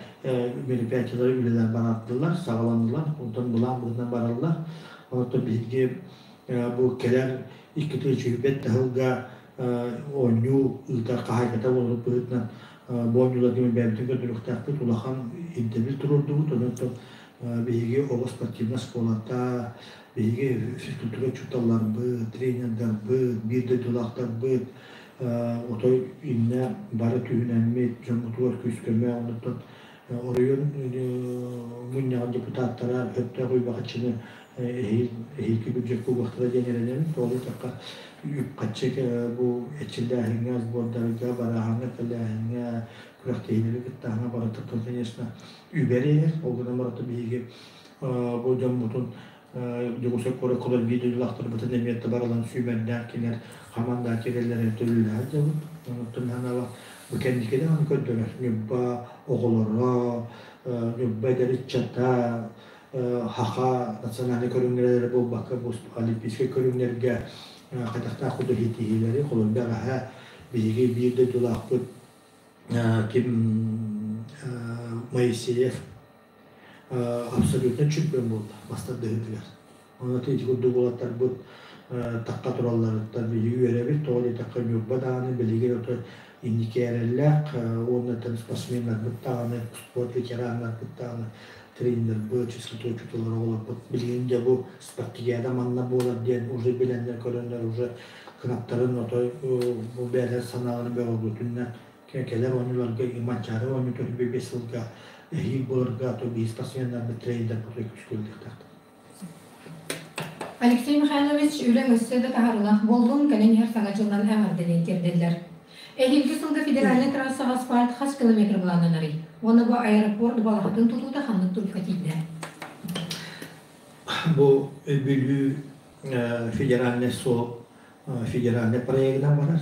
мероприятиелары үлэлэр барардылар саҕаланнылар онтон былаан быһыытынан бараллар. Онтон биһиги бу кэлэр 2 сүүс таһылга оонньуу ыытар хаһаайката буоларбыт быһыытынан бу оонньууларга бэйэбитин көрдөрүөхтээхпит, улахан ирдэбил туруордубут. Онон биһиги оҕо спортивнай школата, биһиги физкультура учууталларбыт, тренердарбыт, биир дойдулаахтарбыт отой иннэ бары түһүнэммит, дьоммутугар күүс-көмө, оннуттан оройуон мунньаҕын депутаттара өттөөх уйбахаччыны эһиилги бюджекка угуохтара диэн эрэнэбин. Тоҕо диэтэххэ, үп-харчы бу эрчиллээһиҥҥэ, сбордарга, барааһыҥҥа, кэлээһиҥҥэ, күрэхтэһиилэри кыттааһыҥҥа барытыттан, конечно, үбэ эрэйэр. Ол гынан баран биһиги бу дьоммутун Дьокуускай куоракка олорор биир дойдулаахтарбытын эмиэ барыларын сүүмэрдээн кинилэр хамаанда кэлэллэрин төлүүлэһэр дьабыт. Онтон ханаала бу кэнники даҕаны көрдөрөр Ньурба оҕолоро, Ньурба эдэр ыччата, Хаха национальнай көрүҥнэрэ буолбакка бу олимпийскай көрүҥнэргэ хайдахтаах курдук иитиһиилэри холобур бэҕэһээ биһиги биир дойдулаахпыт ким Моисеев абсолютно чемпион буолла бастардыһыытыгар. Онон ити курдук уолаттарбыт тахха туралларыттан биһиги үөрэбит. Тоҕо диэтэххэ Ньурба даҕаны билигин ото инники эрэллээх уонна спортсменнарбыт даҕаны, спорт ветераннарбыт даҕаны, тренербыт, физкультура оҕолорбут билигин дьэ бу спартакиада манна буолар диэн уже билэннэр көрөннөр уже кынаттарын отой бу бэйэлэр санааларын бөҕөргөтүннэр кэлэр оонньууларга Манчаары оонньуу 45 сылга. Эһиил буоларга то биир спортсменнарбыт тренердэр күүскүллүөхтээхтэр. Алексей Михайлович, үлэҥ өссө да таһаарыылаах буоллун, кэлэн иһэр Саҥа дьылынан эҕэрдэлиэн тиэрдэллэр. Эһиилги сылга федеральнай трассаҕа асфальт хас километр былааннанарый? Уонна бу аэропорт балаһатын тутуута ханнык турукка тиийдэ? Бу Бүлүү федеральнай суол федеральнай проегынан барар.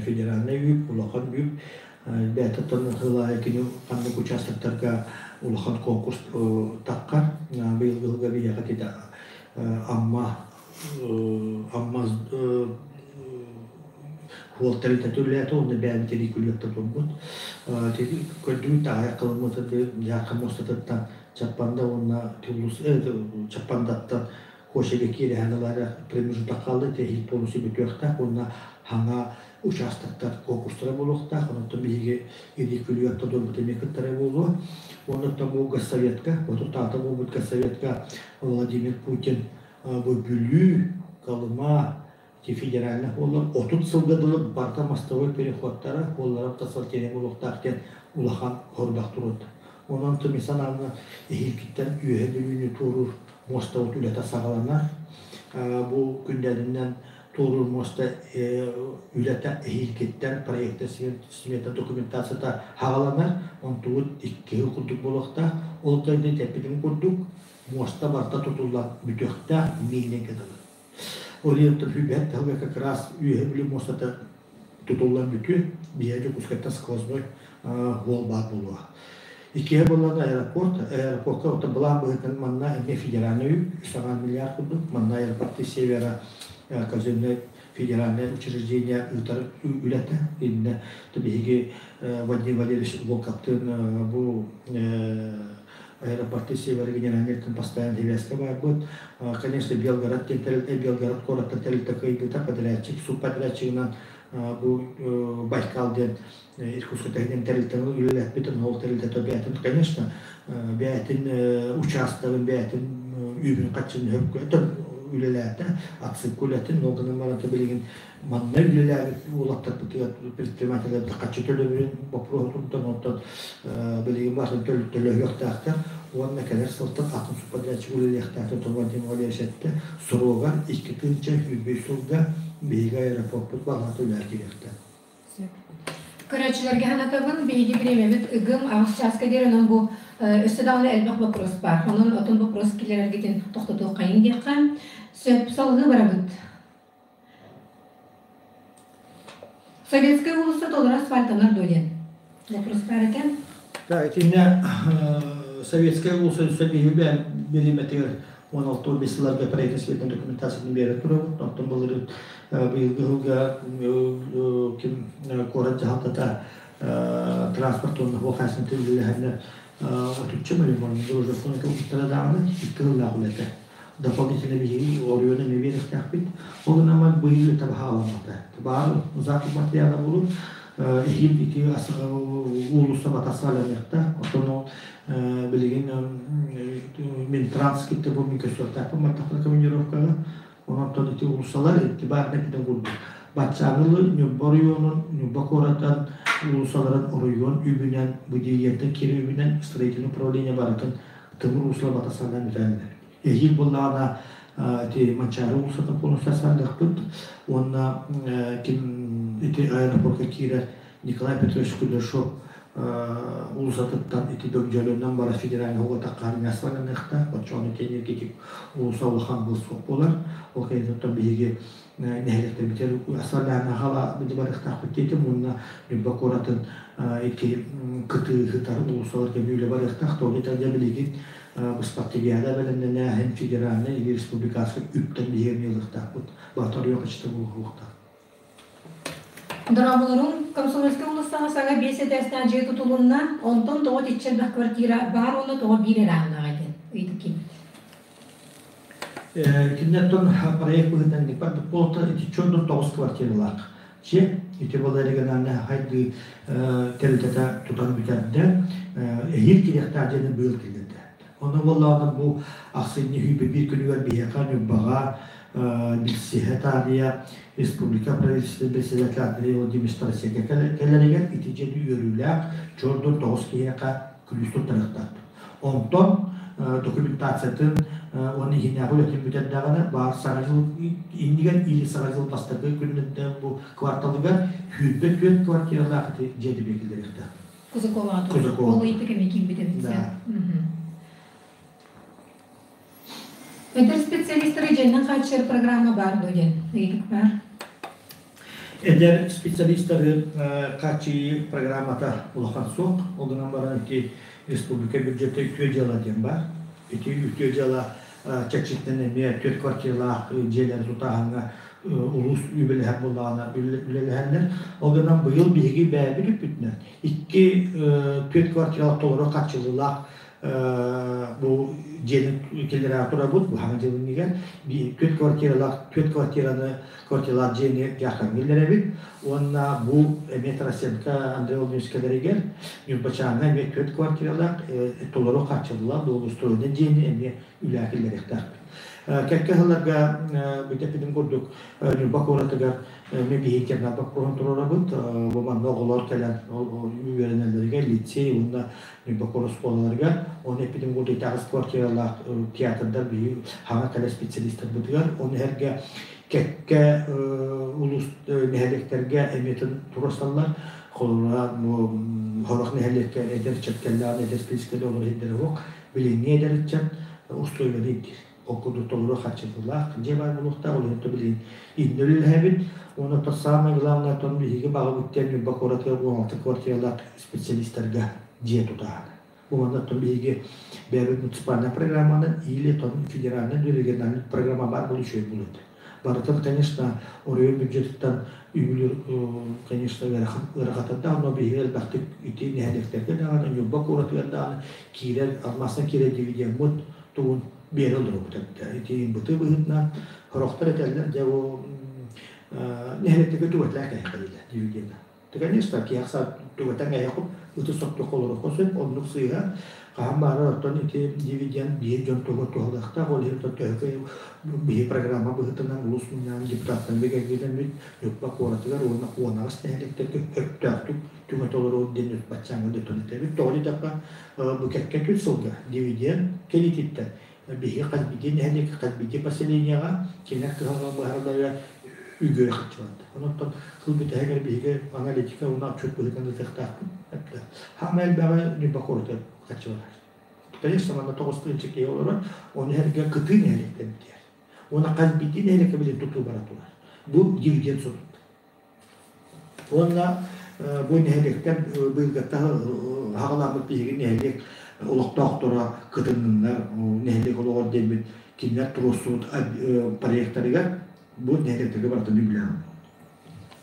Федеральнай үп, улахан үп. Бэйэтиттэн сыл аайы кини ханнык участоктарга улахан конкурс таххар. Быйылгы сылга биһиэхэ ити Амма Амма хуол тэрилтэтэ үлэлээтэ уонна бэйэбит илии турбут. Көрдүбүт таайа кылыммыт Дьаархан муостатыттан Чаппанда уонна Тулус Чаппандаттан Кошега киирэһэн ылаары промежуток хаалла тэһиил полностью бүтүөхтээх уонна хаҥа участоктар конкурстара буолуохтаах. Онон биһиги илии күлүгэр тодорбут эмиэ кыттара буолуо. Онон бу Госсоветка, отутаата буолбут Госсоветка Владимир Путин бу Бүлүү, Колыма, федеральный хуоллар 30 сылга дылы барыта мостовой переходтара хуоллара тасал киэҥ буолуохтаах диэн улахан хордах турут. Онон тумисан санааны эһиилгиттэн үөһэ Бүлүүнү туоруур муостабыт үлэтэ саҕаланар. Бу күннэринэн туоруур муоста үлэтэ эһиилгиттэн проекта смета документацията хаҕаланар. Онтубут 2 сыл курдук буолуохтаах. Ол кэннэ тэппитим курдук муоста барыта тутуллан бүтүөхтээх миилингэ дылы. Ол иһин бэрт тылга как раз үөһэ Бүлүү муостата тутуллан бүтүө, биһиэхэ Дьокуускайтан сквозной уол баар буолуо. Иккиһэ буоллаҕына аэропорт. Аэропортка оттон былаан быһыытынан манна эмиэ федеральнай үп, 3 миллиард курдук. Манна аэропорты севера казенное федеральное учреждение ыытар үлэтэ. Иннэ биһиги Владимир Валерьевич Волковтыын бу аэропорты севера генеральный постоянно связка баарбыт. Конечно, Белгород диэн тэрилтэ, Белгород куораттан тэрилтэ кыайбыта, подрядчик, субподрядчигынан бу Байкал диэн Иркутскай таһынан тэрилтэни үлэлэппит, ол тэрилтэ бэйэтин, конечно, бэйэтин учаастагын, бэйэтин үбүн хаччын үлэлээтэ, отсыпка үлэтин, ол гынан баран билигин манна үлэлээбит уолаттарбытыгар предпринимателлэргэ хаччы төлөбүрүн боппуруоһу турдан, онтон билигин барытын төлөһүөхтээхтэр уонна кэлэр сылтан атын субподрядчик үлэлиэхтээхтэр. Владимир Валерьевич эттэ, срогар 2025 сылга биһиги аэропортпут балаата үлэҕэ киириэхтээх. Көрөөччүлэргэ санатабын, биһиги бириэмэбит ыгым 8 чааска диэри, онон бу өссө даҕаны элбэх боппуруос баар. Онон отун боппуруос киллэрэргитин тохтотуоххайын диэххэ. Сөп, салгыы барабыт. Советская уулусса толору асфальтанар дуо диэн вопрос баар экен. Да, итиннэ Советская уулусса өссө биһиги бириэмэтигэр 16-15 сылларга правительственной документациятын биэрэ турабыт. Оттон былырыын быйылгы сылга ким куорат дьаһалтата транспорт уонна суол хаһаайыстыбатын үлэлэһэннэр 30 миллион дорожная кылбыттара даҕаны 2 сыллаах үлэтэ. Дополнительно биһиги оройуон эмиэ биэриэхтээхпит. Ол гынан быйыл табаһааламмата. Баар закуп материала булун эһиил ити уулусса батасаланыахта. Оттон ол билигин Минтранс кытта бу мин көстүөхтээхпин бардахпына командировкаҕа. Онон ити уулуссалар ити баар нэпитин курдук. Баччааҥҥы Ньурба оройуонун, Ньурба куоратын уулуссаларын оройуон үбүнэн, бу дириэктэр киирэр үбүнэн строительное управление барытын тымыр уулуссалар батасалаан бүтэллэр. Эһиил буоллаҕына ити Манчаары уулуссатын полностью саардахпыт уонна ким ити аэропортка киирэр Николай Петрович Кудряшов уулуссатыттан ити Бөгдьөлөннөн бара федеральный уотахха мясоланыахта оччоҕуна ити энергетик уулусса улахан был суох буолар. Ол кэнниттэн биһиги нэһилиэктэрбитигэр асфальтаанаҕа барыахтаахпыт диэтим уонна Ньурба куоратын ити кытыы сытар уулуссаларга үлэ барыахтаах. Тоҕо диэтэххэ билигин быспактыгиада бэлэмнэнээһин федеральнай или республиканскай үптэн биһиги эмиэ ылыахтаахпыт. Баатар качество буолуохтаах. Дорооболоруҥ, Комсомольскай уулуссаҕа саҥа 5 этээстээх дьиэ тутулунна, онтон тоҕо итиччэ элбэх квартира баар уонна тоҕо биир эрэ ааннаах этин ыйытык киирбит. Кинилэртэн проект быһыытынан Диппорта итиччэ 9 квартиралаах дьиэ. Ити буолла региональнай хайдыы тэрилтэтэ тутан бүтэрдэ. Эһиил кириэхтээх дьиэни быйыл киллэрдэ. Онно буоллаҕына бу ахсынньы сүүрбэ биир күнүгэр биһиэхэ Ньурбаҕа билсиһэ таарыйа республика правительствотын председателя Андрей Владимирович Тарасенко кэлэригэр ити дьиэни үөрүүлээх чордун 9 киһиэхэ Күлүүс туттарыахтаахпыт. Онтон документациятын уонна иһинээҕи үлэтин бүтэрдэҕинэ баар Саҥа дьыл иннигэр или Саҥа дьыл бастакы күнүнэн бу кварталыгар 24 квартиралаах ити дьиэ киллэриэхтээх. Кузакова. Кузакова. Ол ыйытык эмиэ киирбит эбит. Да. Эдэр специалистары дьиэнэн хааччыйар программа баар дуо диэн ыйытык баар. Эдэр специалистары хааччыйыы программата улахан суох. Ол гынан баран ити республика бюджета үтүө дьыала диэн баар. Ити үтүө дьыала чэрчитинэн эмиэ түөрт квартиралаах дьиэлэри тутааһыҥҥа улуус үбүлэһэр буоллаҕына үлэлэһэллэр. Ол гынан быйыл биһиги бэйэбит үппүтүнэн икки түөрт квартиралаах толору хааччыллыылаах бу дьиэни киллэрэ турабыт бу хаҥа дьылыннигэр түөрт квартиралаах түөрт квартираны квартиралаах дьиэни дьаахтан киллэрэбит уонна бу эмиэ Тарасенко Андрей Владимирович кэлэригэр Ньурбачааҥҥа эмиэ түөрт квартиралаах толору хааччыллыылаах благоустроенный дьиэни эмиэ үлэҕэ киллэриэхтээхпит. Кэккэ сылларга бүтэппитим курдук Ньурба куоратыгар Эмиэ биһиги интернат боппуруоһун туруорабыт. Бу манна оҕолор кэлэн үөрэнэллэригэр лицей уонна Ньурба куорат оскуолаларыгар. Оны эппитим курдук итэҕэс квартиралаах театрдар биһиги хаҥа кэлэр специалистарбытыгар. Оны эргэ кэккэ улуус нэһилиэктэргэ эмиэтин туруорсаллар. Холобура, бу сорох нэһилиэккэ эдэр ыччат кэллэҕинэ эдэр специалистар олорор сирдэрэ суох. Билиҥҥи эдэр ыччат устуоруйаны ирдиир. Ол курдук толору харчылыылаах дьиэ баар буолуохтаах, ол иһин билигин иннэ үлэлэһэбит. Уонна то самое главное, тон биһиги баҕабыт диэн Ньурба куоратыгар 16 квартиралаах специалистарга дьиэ тутааһына. Бу манна тон биһиги бэйэбит муниципальная программанан или тон федеральный или региональный программа баар буолу үчүгэй буолуо этэ. Барытын, конечно, оройуон бюджетыттан үбүлүр, конечно, ыарахатардаах, но биһиги элбэхтик ити нэһилиэктэргэ даҕаны, Ньурба куоратыгар даҕаны киирэр, алмаастан киирэр дивидеммыт тугун биэрэ олоробут эбит. Ити быты быһыытынан сорохтор этэллэр, дьэ бу нэһилиэктэргэ түгэтэлээх кэһэхэ дииллэр дивиденда. Конечно, киһи түгэтэн кэһэххит ыты соттук олоруохха сөп, оннук сыыһа. Хаһан баарар оттон ити дивиденд биир дьон тугу туһалыахтаах, ол иһин төһө биһи программа быһыытынан улуус мунньаҕын депутаттарын бигэргэтэммит Ньурба куоратыгар уонна 18 нэһилиэктэргэ сөптөөхтүк түҥэтэ олоруо диэн баччааҥҥа дэтон этэбит. Тоҕо диэтэххэ, бу кэккэ күн сылга дивиденд кэлиититтэн биһиги хас биирдии нэһилиэккэ, хас биирдии поселениеҕа кинилэр кыһалҕа быһааралларыгар үгүөрү харчыланна. Онон сыл бүтэһигэр биһиги аналитика уонна отчуот быһыытынан ыытыахтаахпыт. Хаама элбэҕи Ньурба куоратыгар харчыланар. Конечно, манна 9 тыһыынча киһи олорор, ону эргэ кытыы нэһилиэктэн бүтэр. Уонна хас биирдии нэһилиэккэ билин тутуу бара турар. Бу дивиденд сотут. Уонна бу нэһилиэктэр быйылгыттан хаҕаламмыт биһиги нэһилиэк олохтоохторо кытынныннар нэһилиэк олоҕор диэммит кинилэр туруорсубут проектарыгар бу нэһилиэктэргэ барытын үбүлээн.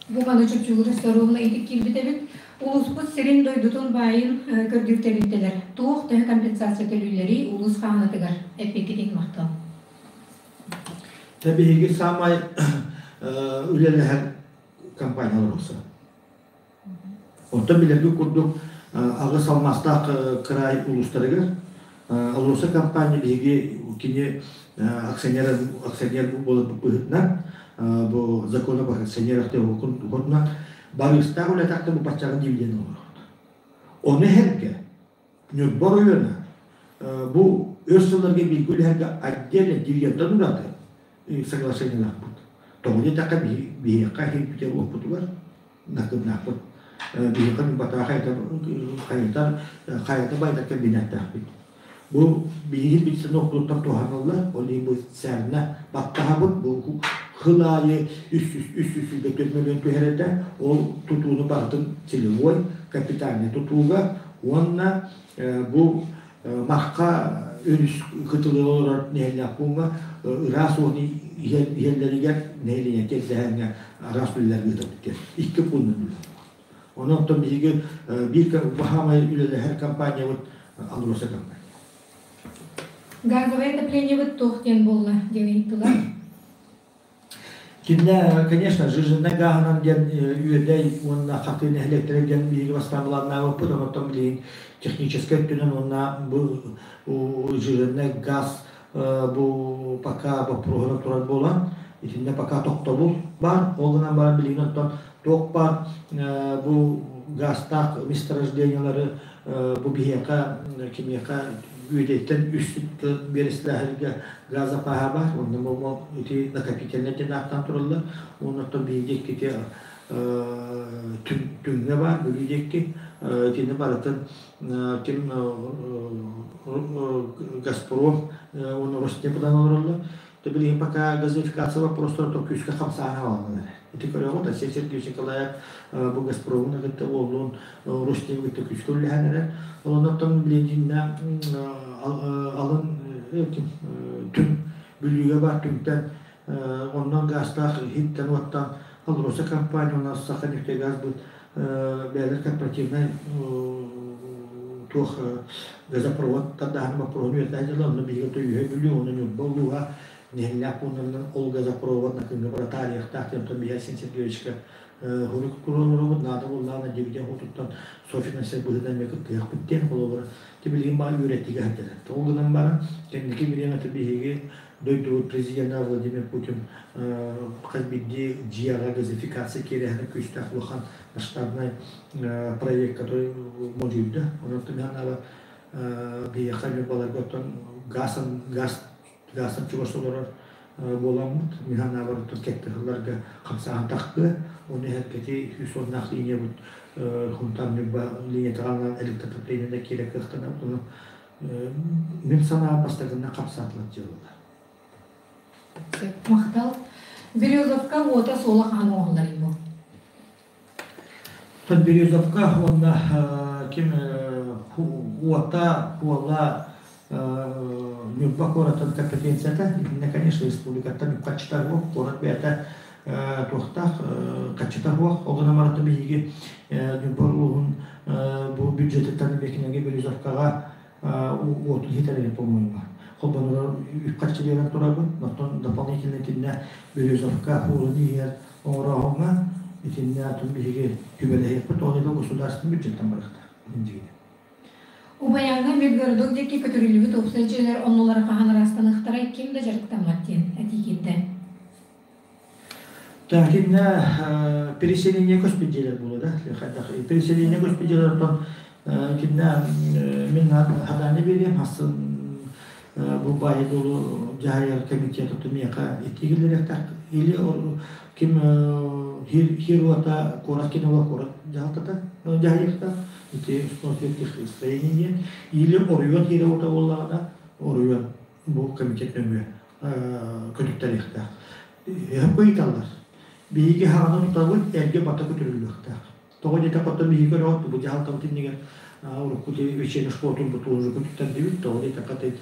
Бу маны чопчулуур соругуна итик киирбит эбит. Улууспут сирин дойдутун баайын көрдүүр тэрилтэлэр туох төһө компенсация төлүүллэрий улуус хаанатыгар эппиккитин махтал. Тэ биһиги саамай үлэлэһэр компаниялар олорсо. Онтон билэрги курдук аҕыс алмаастаах кыраай улуустарыгар АЛРОСА компания биһиги кини акционер акционер буоларбыт быһыытынан бу закон об акционерах уһунна барыыстаах үлэтахта бу баччаҕа дивиденд олорор. Ону эһэргэ Ньурба оройуона бу өр сылларга бииргэ үлэһэргэ отдельно дивидендтан ураты соглашениелаахпыт. Тоҕо диэтэххэ биһиэхэ иһин уоппутугар накынаахпыт. Биһиэхэ Ньурбатааҕы хайытар хайата байдар кабинеттаахпыт. Бу биһиги медицина округуттан туһаныллар, ол иһин бу сэрнэ баттаһабыт, бу хыл аайы 300 мөлүйүөн түһэр этэ. Ол тутууну барытын целевой капитальный тутууга уонна бу Марха өрүс кытылыгар олорор нэһилиэк пууҥҥа ыраас ууну иһэллэригэр нэһилиэнньэ тиэрдэһэҥҥэ араас үлэлэр ыытабыт икки пууннан үлэлиир. Онон оттон биһиги биир баһаамай үлэлэһэр компаниябыт АЛРОСА компания. Газовое отоплениебыт туох диэн буолла диэн ыйыттылар. Кинилэр, конечно, жиженнай гааһынан диэн Үөдэй уонна Хатыы нэһилиэктэрэ диэн биһиги бастаан былааннаабыппыт, онтон билигин техническэй өттүнэн уонна бу жиженнай газ бу пока боппуруоһунан турар буолан, итиннэ пока тохтобул баар. Ол гынан баран билигин оттон туох баар бу газтаах месторождениелары Бу биһиэхэ кимиэхэ үөдэйтэн үс биэрэстэлээһиргэ газ запаһа баар, онно бу ити накопительнай диэн ааттаан тураллар. Оннуттан биһиги иккити түҥҥэ баар, Бүлүү диэки итини барытын ким Газпром уонна Роснефть олороллор. То билигин пока газификация вопростара то күүскэ хамсааһын аҕаллылар. Ити көрөҕүт, Алексей Сергеевич Николаев бу Газпромун кытта уоллуун Роснефть кытта күүскэ үлэлэһэн эрэр. Онон билигин алын түҥ Бүлүүгэ бар түҥтэн оннон газтаах иһиттэн уоттан Алроса компания уонна Саханефтегаз быт бэйэлэр корпоративнай туох газопровод тардаһын боппуруоһун үөрэтэ дьыла онно биһиги үһэ Бүлүү уонна Ньурба улууһа нэһилиэк пууннарынан ол газопровод накыҥҥа бара таарыйыахтаах диэн онтон биһиги Айсен Сергеевичка хурук туруорабыт наада буоллаҕына дивиденд хотуттан софинансер быһыытынан эмиэ кыттыһыахпыт диэн холобура ти билигин баа үөрэтиигэ сылдьар. Ол гынан баран кэнники бириэмэтэ биһиги дойдубут президенэ Владимир Путин хас биирдии дьиэҕэ газификация киирэһинэ күүстээх улахан масштабнай проект, который модьуйда. Онон туһанаба биһиэхэ Ньурбаларга оттон газ газ газтан чугас олорор буоламмыт миханаабар оттон кэккэ сылларга хамсааһын тахтыа. Оны иһэркэти 110-наах линиябыт Хунтан Ньурба линиятыгар электротоплениеда киирэ кыахтанабыт. Ону мин санаа бастакыннан хапсаатылар дьыалалар. Махтал. Березовка уота суола хаһан оҥоһуллар бу? Березовка уонна ким уота уола Ньурба куоратын компетенцията, итиннэ, конечно, республикаттан үп-харчыта суох, куорат бэйэтэ туохтаах хаччыта суох. Ол гынан баран биһиги Ньурба улууһун бу бюджетыттан Бекинеге Березовкаҕа уотун иһитэр по-моему. Холбонорор үп-харчы биэрэн турабын, оттон дополнительно итиннэ Березовка уолун иһигэр оҥорооһуҥҥа итиннэ атын биһиги түбэлэһиэхпит, ол иһин государственный бюджеттан барыахтаах. Убайааҥҥа Медгородок диэки көтүрүллүбүт уопсай дьиэлэр оннулара хаһан ыраастаныахтарай, ким да дьарыктаммат диэн этии киирдэ. Так, кинне переселение көспүт дьиэлэр буолуо да? Хайдах переселение көспүт дьиэлэр оттон кинне мин хаданы биэриэм хассын бу баайы долу дьаһайар комитет миэхэ итигилэриэхтээх или ким хир уота куорат кинола куорат дьаһалтата дьаһайыахтаах ити конфликтных строений диэн или оройуон хире уота буоллаҕына оройуон бу комитет нөҥүө көтүттэриэхтээх. Ыйыталлар. Биһиги хаҕаны тутабыт, эргэ бата көтүрүллүөхтээх. Тоҕо диэтэххэ, оттон биһиги көрөҕүт, бу дьаһалтабыт иннигэр урукку вечерний школатын бу тоже көтүттэрдибит. Тоҕо диэтэххэ,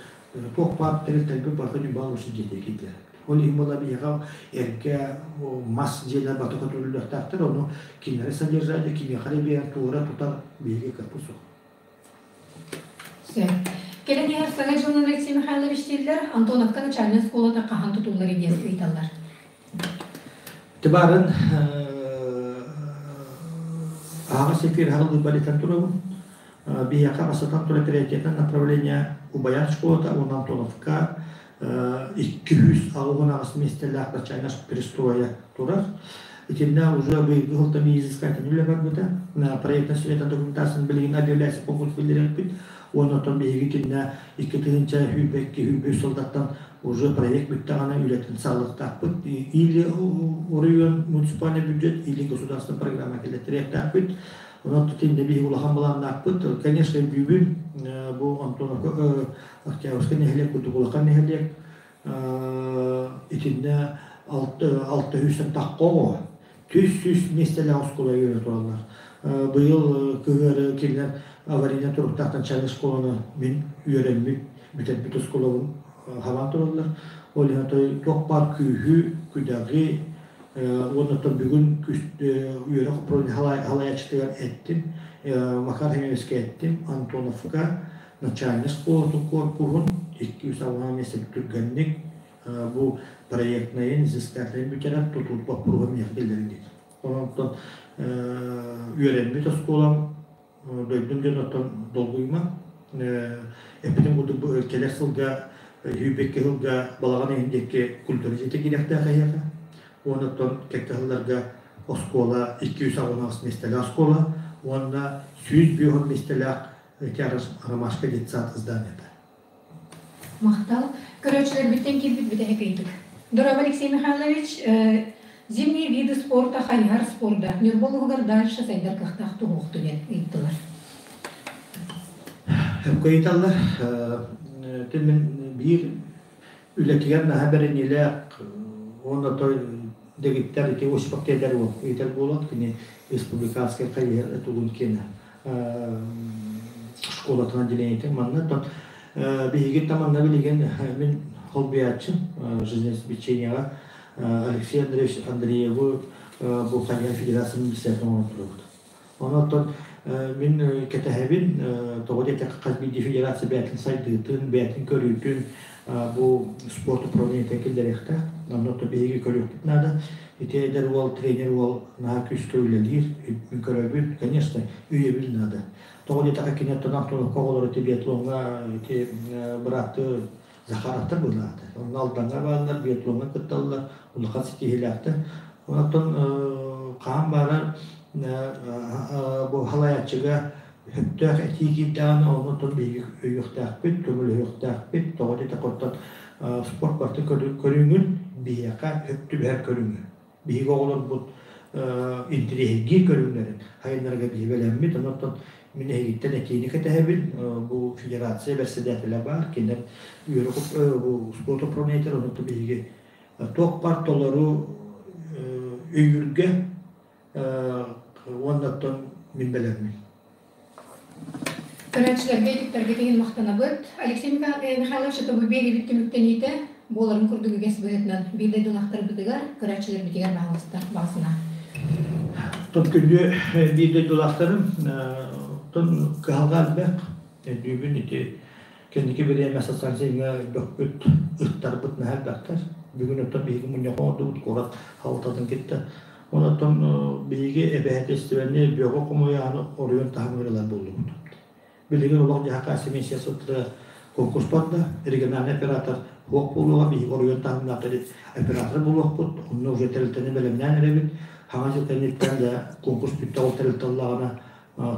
туох баар тэрилтэрбит барыта Ньурба улууһун дьиэтигэр киирдилэр. Ол иһин буолла биһиэхэ эргэ мас дьиэлэр бата көтүрүллүөхтээхтэр, ону кинилэри содержание кимиэхэ эрэ биэрэн туора тутар биһиги кыахпыт суох. Сөп. Кэлэн иһэр саҥа дьылынан Алексей Михайлович дииллэр, Антоновка начальнай оскуолата хаһан тутуллар диэн ыйыталлар. Тыбарын аһаҕас эфир аһыллыы турабын. Биһиэхэ бастатан турар приоритетное направление Убайаан школата уонна Антоновка 288 миэстэлээх начальнай перестроя турар. Итиннэ уже быйылгы сылтан изыскательный үлэ барбыта. Проектная совета документацияны билигин объявляется конкурс биллэрэрбит. Уонна оттон биһиги итиннэ 2022 сылдаттан уже проект бүттэҕинэ үлэтин саҕалыахтаахпыт. Или оройуон муниципальный бюджет, или государственная программа киллэтириэхтээхпит. Онон итиннэ биһиги улахан былааннаахпыт. Конечно, бүгүн бу Антоновка Октябрьскай нэһилиэк курдук улахан нэһилиэк итиннэ 600 тахха оҕо, 300 миэстэлээх оскуола үөрэнэ тураллар. Быйыл кыһыары кинилэр аварийнай туруктаах начальнай школаны мин үөрэммит, бүтэрбит оскуолабын хабан тураллар. Ол иһин туох баар күүһү, күдэҕи уонна бүгүн үөрэх управление халайааччытыгар эттим, Макар Химевичкэ эттим, Антоновка начальнай школатын корпуһун 200 миэстэ түргэнник бу проектнайын, изыскательнайын бүтэрэн тутуу боппуруоһун миэхэ киллэрин диэтим. Онон үөрэммит оскуолам дойдум дьон оттон долгуйма. Эппитим курдук бу кэлэр сылга сүүрбэкки сылга балаҕан ыйын диэки культура дьиэтэ киириэхтээх эһиэхэ. Уонна оттон кэккэ сылларга оскуола 288 миэстэлээх оскуола уонна 105 миэстэлээх Ити Ромашка детсад зданиета. Махтал. Көрөөччүлэрбиттэн киирбит бүтэһик ыйытык. Дорообо, Алексей Михайлович. Зимние виды спорта, хайыһар спорда Ньурба улууһугар дальше сайдар кыахтаах туһуохту диэн ыйыттылар. Ыйыталлар. Мин биир үлэтигэр наһаа бэриниилээх уонна той дэгиттэр ити Осипов тиэдэр уол ыйтар буолан кини республиканскай хайыһар тугун киэнэ школатын отделениетин манна тон биһиги таманна билигин мин холбуйааччым жизнеобеспечениеҕа Алексей Андреевич Андреевы бу хайыһар федерациянын председателин оҥорон турабыт. Онон мин кэтэһэбин, тоҕо диэтэххэ хас биирдии федерация бэйэтин сайдыытын, бэйэтин көрүүтүн бу спорт управлениетын киллэриэхтээх. Онно биһиги көрүөхпүт наада. Ити эдэр уол, тренер уол наһаа күүскэ үлэлиир, мин көрөбүн, конечно, өйөбүл наада. Тоҕо диэтэххэ кини оттон Антоновка оҕолоро ити биатлоҥҥа ити быраатты Захаровтар быһыылаахтар. Онно Алдаҥҥа бааллар, биатлоҥҥа кытталлар, улахан ситиһиилээхтэр. Онтон хаан баара бу халайааччыга сөптөөх этии киирдэҕинэ, онно биһиги өйүөхтээхпит, көмөлөһүөхтээхпит. Тоҕо диэтэххэ, оттон спорт барытын көрүҥүн биһиэхэ сөп түбэһэр көрүҥү. Биһиги оҕолорбут интириэһиргиир көрүҥнэрин хайыннарга биһи бэлэммит. Онон мин эһигиттэн этиини кэтэһэбин. Бу федерация бэрэссэдээтэлэ баар, кинилэр үөрэх бу спорт управлениетар, онон биһиги туох бар толору өйүүргэ уонна оттон мин бэлэммин. Көрөөччүлэргэ итиктэргэ иһин махтанабыт. Алексей Михайлович тобу биэриибит түмүктэниитэ буоларын курдук үгэс быһыытынан биир дойдулаахтарбытыгар, көрөөччүлэрбитигэр баҕаласта баҕасына. Тон күндү биир дойдулаахтарым, тон кыһалҕа элбэх. Өйдүүбүн ити кэнники бириэмэ социальнай бөхпүт, ыттарбыт наһаа элбэхтэр. Бүгүн оттон биһиги мунньах оҥордубут куорат халтатын кытта. Онон биһиги эбэһээтэлистибэни бөҕө хомуйааны оройуон таһымыгар ылар буоллубут. Билигин олох-дьаһах комиссия сылтыгар конкурс барда, региональный оператор суох буолуоҕа, биһиги оройуон таһымнаах оператор буолуохпут, онно уже тэрилтэни бэлэмнээн эрэбит. Хаҥа сыл кэнниттэн да конкурс бүттэ ол тэрилтэ ыллаҕына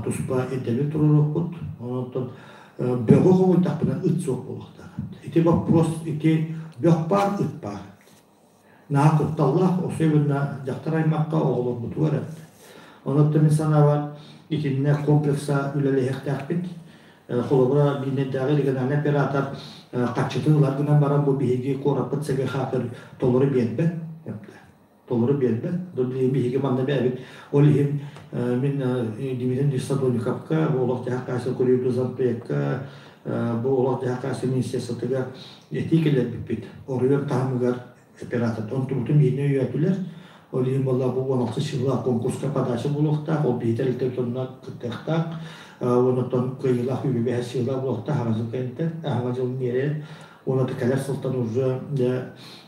туспа ирдэбил туруоруохпут. Онон бөҕү хомуйдахпына ыт суох буолуохтаах. Ити вопрос, ити бөх баар, ыт баар. Наһаа кутталлаах, особенно дьахтар аймахха оҕолорбутугар эттэ. Онон мин санаабар итиннэ комплекса үлэлэһиэхтээхпит. Холобура, биирнэйдээҕи региональный оператор хаччытын ылар гынан баран бу биһиги куораппыт СГХ-тар толору биэрбэт. Толору биэрбэт. Биһиги манна бэйэбит. Ол иһин мин Дмитрий Садовниковка, бу олох-дьаһах хаачыстыба курьерду зампекка, бу олох-дьаһах хаачыстыба министерствотыгар этии киллэрбиппит. Оройуон таһымыгар оператор онтубутун биһини өйөөтүлэр. Ол иһин буолла бу 16 сыллаах конкурска подача буолуохтаах, ол биһи тэрилтэ онно кыттыахтаах. Онтон кыайыылаах үбүбэһэ сыала буолуохтаах аҕа жыл кэнниттэн, аҕа жыл миэрэ. Уонна кэлэр сылтан уже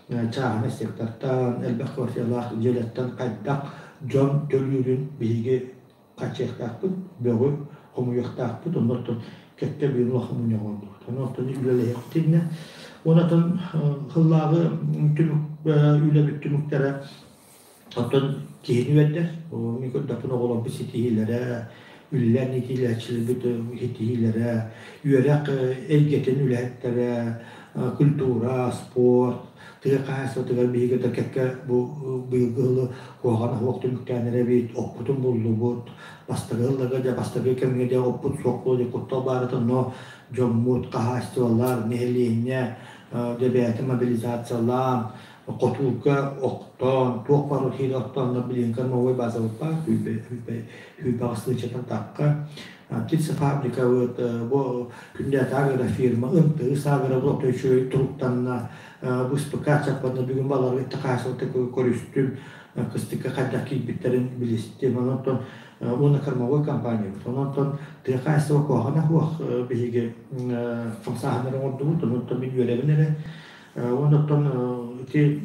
чааһынай сектортан, элбэх квартиралаах дьиэлэртэн хайдах дьон төлүүрүн биһиги хачыахтаахпыт, бөҕү хомуйуохтаахпыт, оннортон кэккэ биир улахан мунньах оҥордубут. Онон үлэлэһиэхпитиннэ. Онон сыллааҕы түмүк үлэбит түмүктэрэ оттон киһини үөрдэр. Мин көрдөхпүнэ оҕолорбут ситиһиилэрэ, үлэлээн иитиилээччилэрбит ситиһиилэрэ, үөрэх эйгэтин үлэһиттэрэ, культура, спорт, тыа хаһаайыстыбатыгар биһиги да кэккэ бу быйылгы сылы куһаҕан оһох түмүктээн эрэбит, оппутун буллубут, бастакы сылларга дьэ бастакы кэмҥэ дьэ оппут суох буолуо диэн куттал баарыта, но дьоммут, хаһаайыстыбалар, нэһилиэнньэ дьэ бэйэтин мобилизациялаан, хотуурга охтоон, туох баар киһи оттооннор билигин кормовой базабыт баар, сүүрбэҕис тыһыынчаттан тахха. Птицефабрикабыт, бу күннээти агрофирма, ынтыы агробут үчүгэй туруктанна, быспыка чаппанна бүгүн балары хаасылта көрүстүм, кыстыкка хайдах киирбиттэрин билистим. Онон уонна кормовой компаниябыт. Онон тыа хаһаайыстыба куһаҕана суох биһиги хамсааһыннары оҥордубут. Онон мин үөрэбин эрэ. Онон ити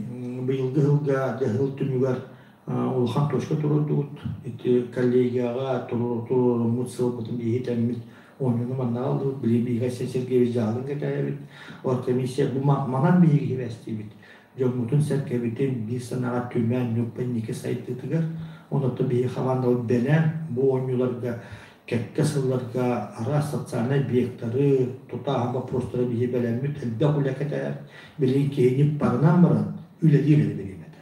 быйылгы сылга дьаһыл түмүгэр улахан точка туруордубут. Ити коллегияҕа туруоруммут сылбытын биһи тэммит оонньууну манна аҕаллыбыт. Билигин биһиги Айсен Сергеевич дьаһалын кэтээбит. Оргкомиссия бу манан биһиги сибээстиибит. Дьоммутун-сэргэбитин биир санааҕа түмэн, Ньурба инники сайдыытыгар, онон биһиги хамаандабыт бэлэм бу оонньууларга. Кэккэ сылларга араас социальнай объектары, тутааһын боппуруостары биһи бэлэммит элбэх үлэ кэтэһэр. Билигин киһини барынан баран үлэлиир эрэ бириэмэтэ.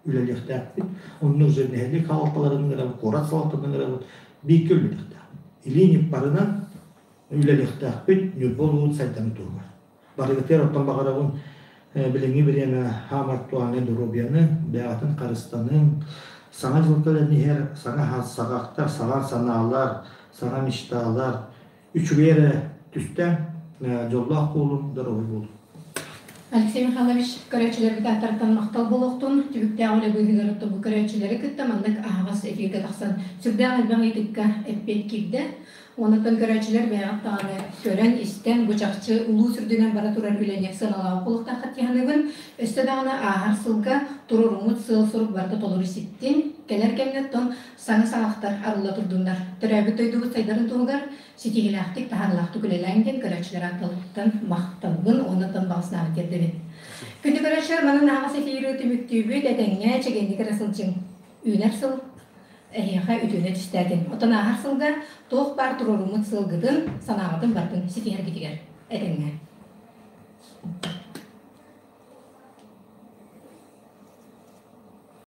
Үлэлиэхтээхпит. Онно уже нэһилиэк салалталарын ыҥырабыт, куорат салалтатын ыҥырабыт. Бииргэ үлэлиэхтээхпит. Илии ньыппарынан үлэлиэхтээхпит Ньурба улууһун сайдарын туһугар. Барыгытыгар оттон баҕарабын билиҥҥи бириэмэ хаам актуальнай доруобуйаны, бэйэҕитин харыстаныҥ, саҥа дьыл кэлэн иһэр, саҥа саҕахтар, саҥа санаалар, саҥа мечталар, үчүгэй эрэ түстээн дьоллоох буолуҥ, доруобуй буолуҥ. Алексей Михайлович, көрөөччүлэрбит ааттарыттан махтал буолуохтун. Түбүктээх үлэ быыһыгар бу көрөөччүлэри кытта маннык аһаҕас эфиргэ тахсан сүрдээх элбэх ыйытыкка эппиэт киирдэ. Онтон көрөөччүлэр бэйэҕит даҕаны көрөн-истэн, бу чахчы улуус үрдүнэн бара турар үлэни сыаналаабыт буолуохтааххыт дии саныыбын. Өссө даҕаны ааһар сылга туруоруммут сыал-сорук барыта толору ситтин, кэлэр кэмҥэ оттон саҥа саҕахтар арылла турдуннар. Төрөөбүт дойдубут сайдарын туһугар ситиһиилээхтик, таһаарыылаахтык үлэлээҥ диэн көрөөччүлэр ааттарыттан махталбын уонна оттон баҕа санаабын тиэрдэбин. Күндү көрөөччүлэр, манан аһаҕас эфири түмүктүүбүт, этэҥҥэ, чэгиэнник эрэ сылдьыҥ. Үүнэр сыл эһиэхэ үтүөнү түстээтин. Оттон ааһар сылга туох баар туруоруммут сыалгытын, санааҕытын барытын ситиһэргитигэр этэҥҥэ.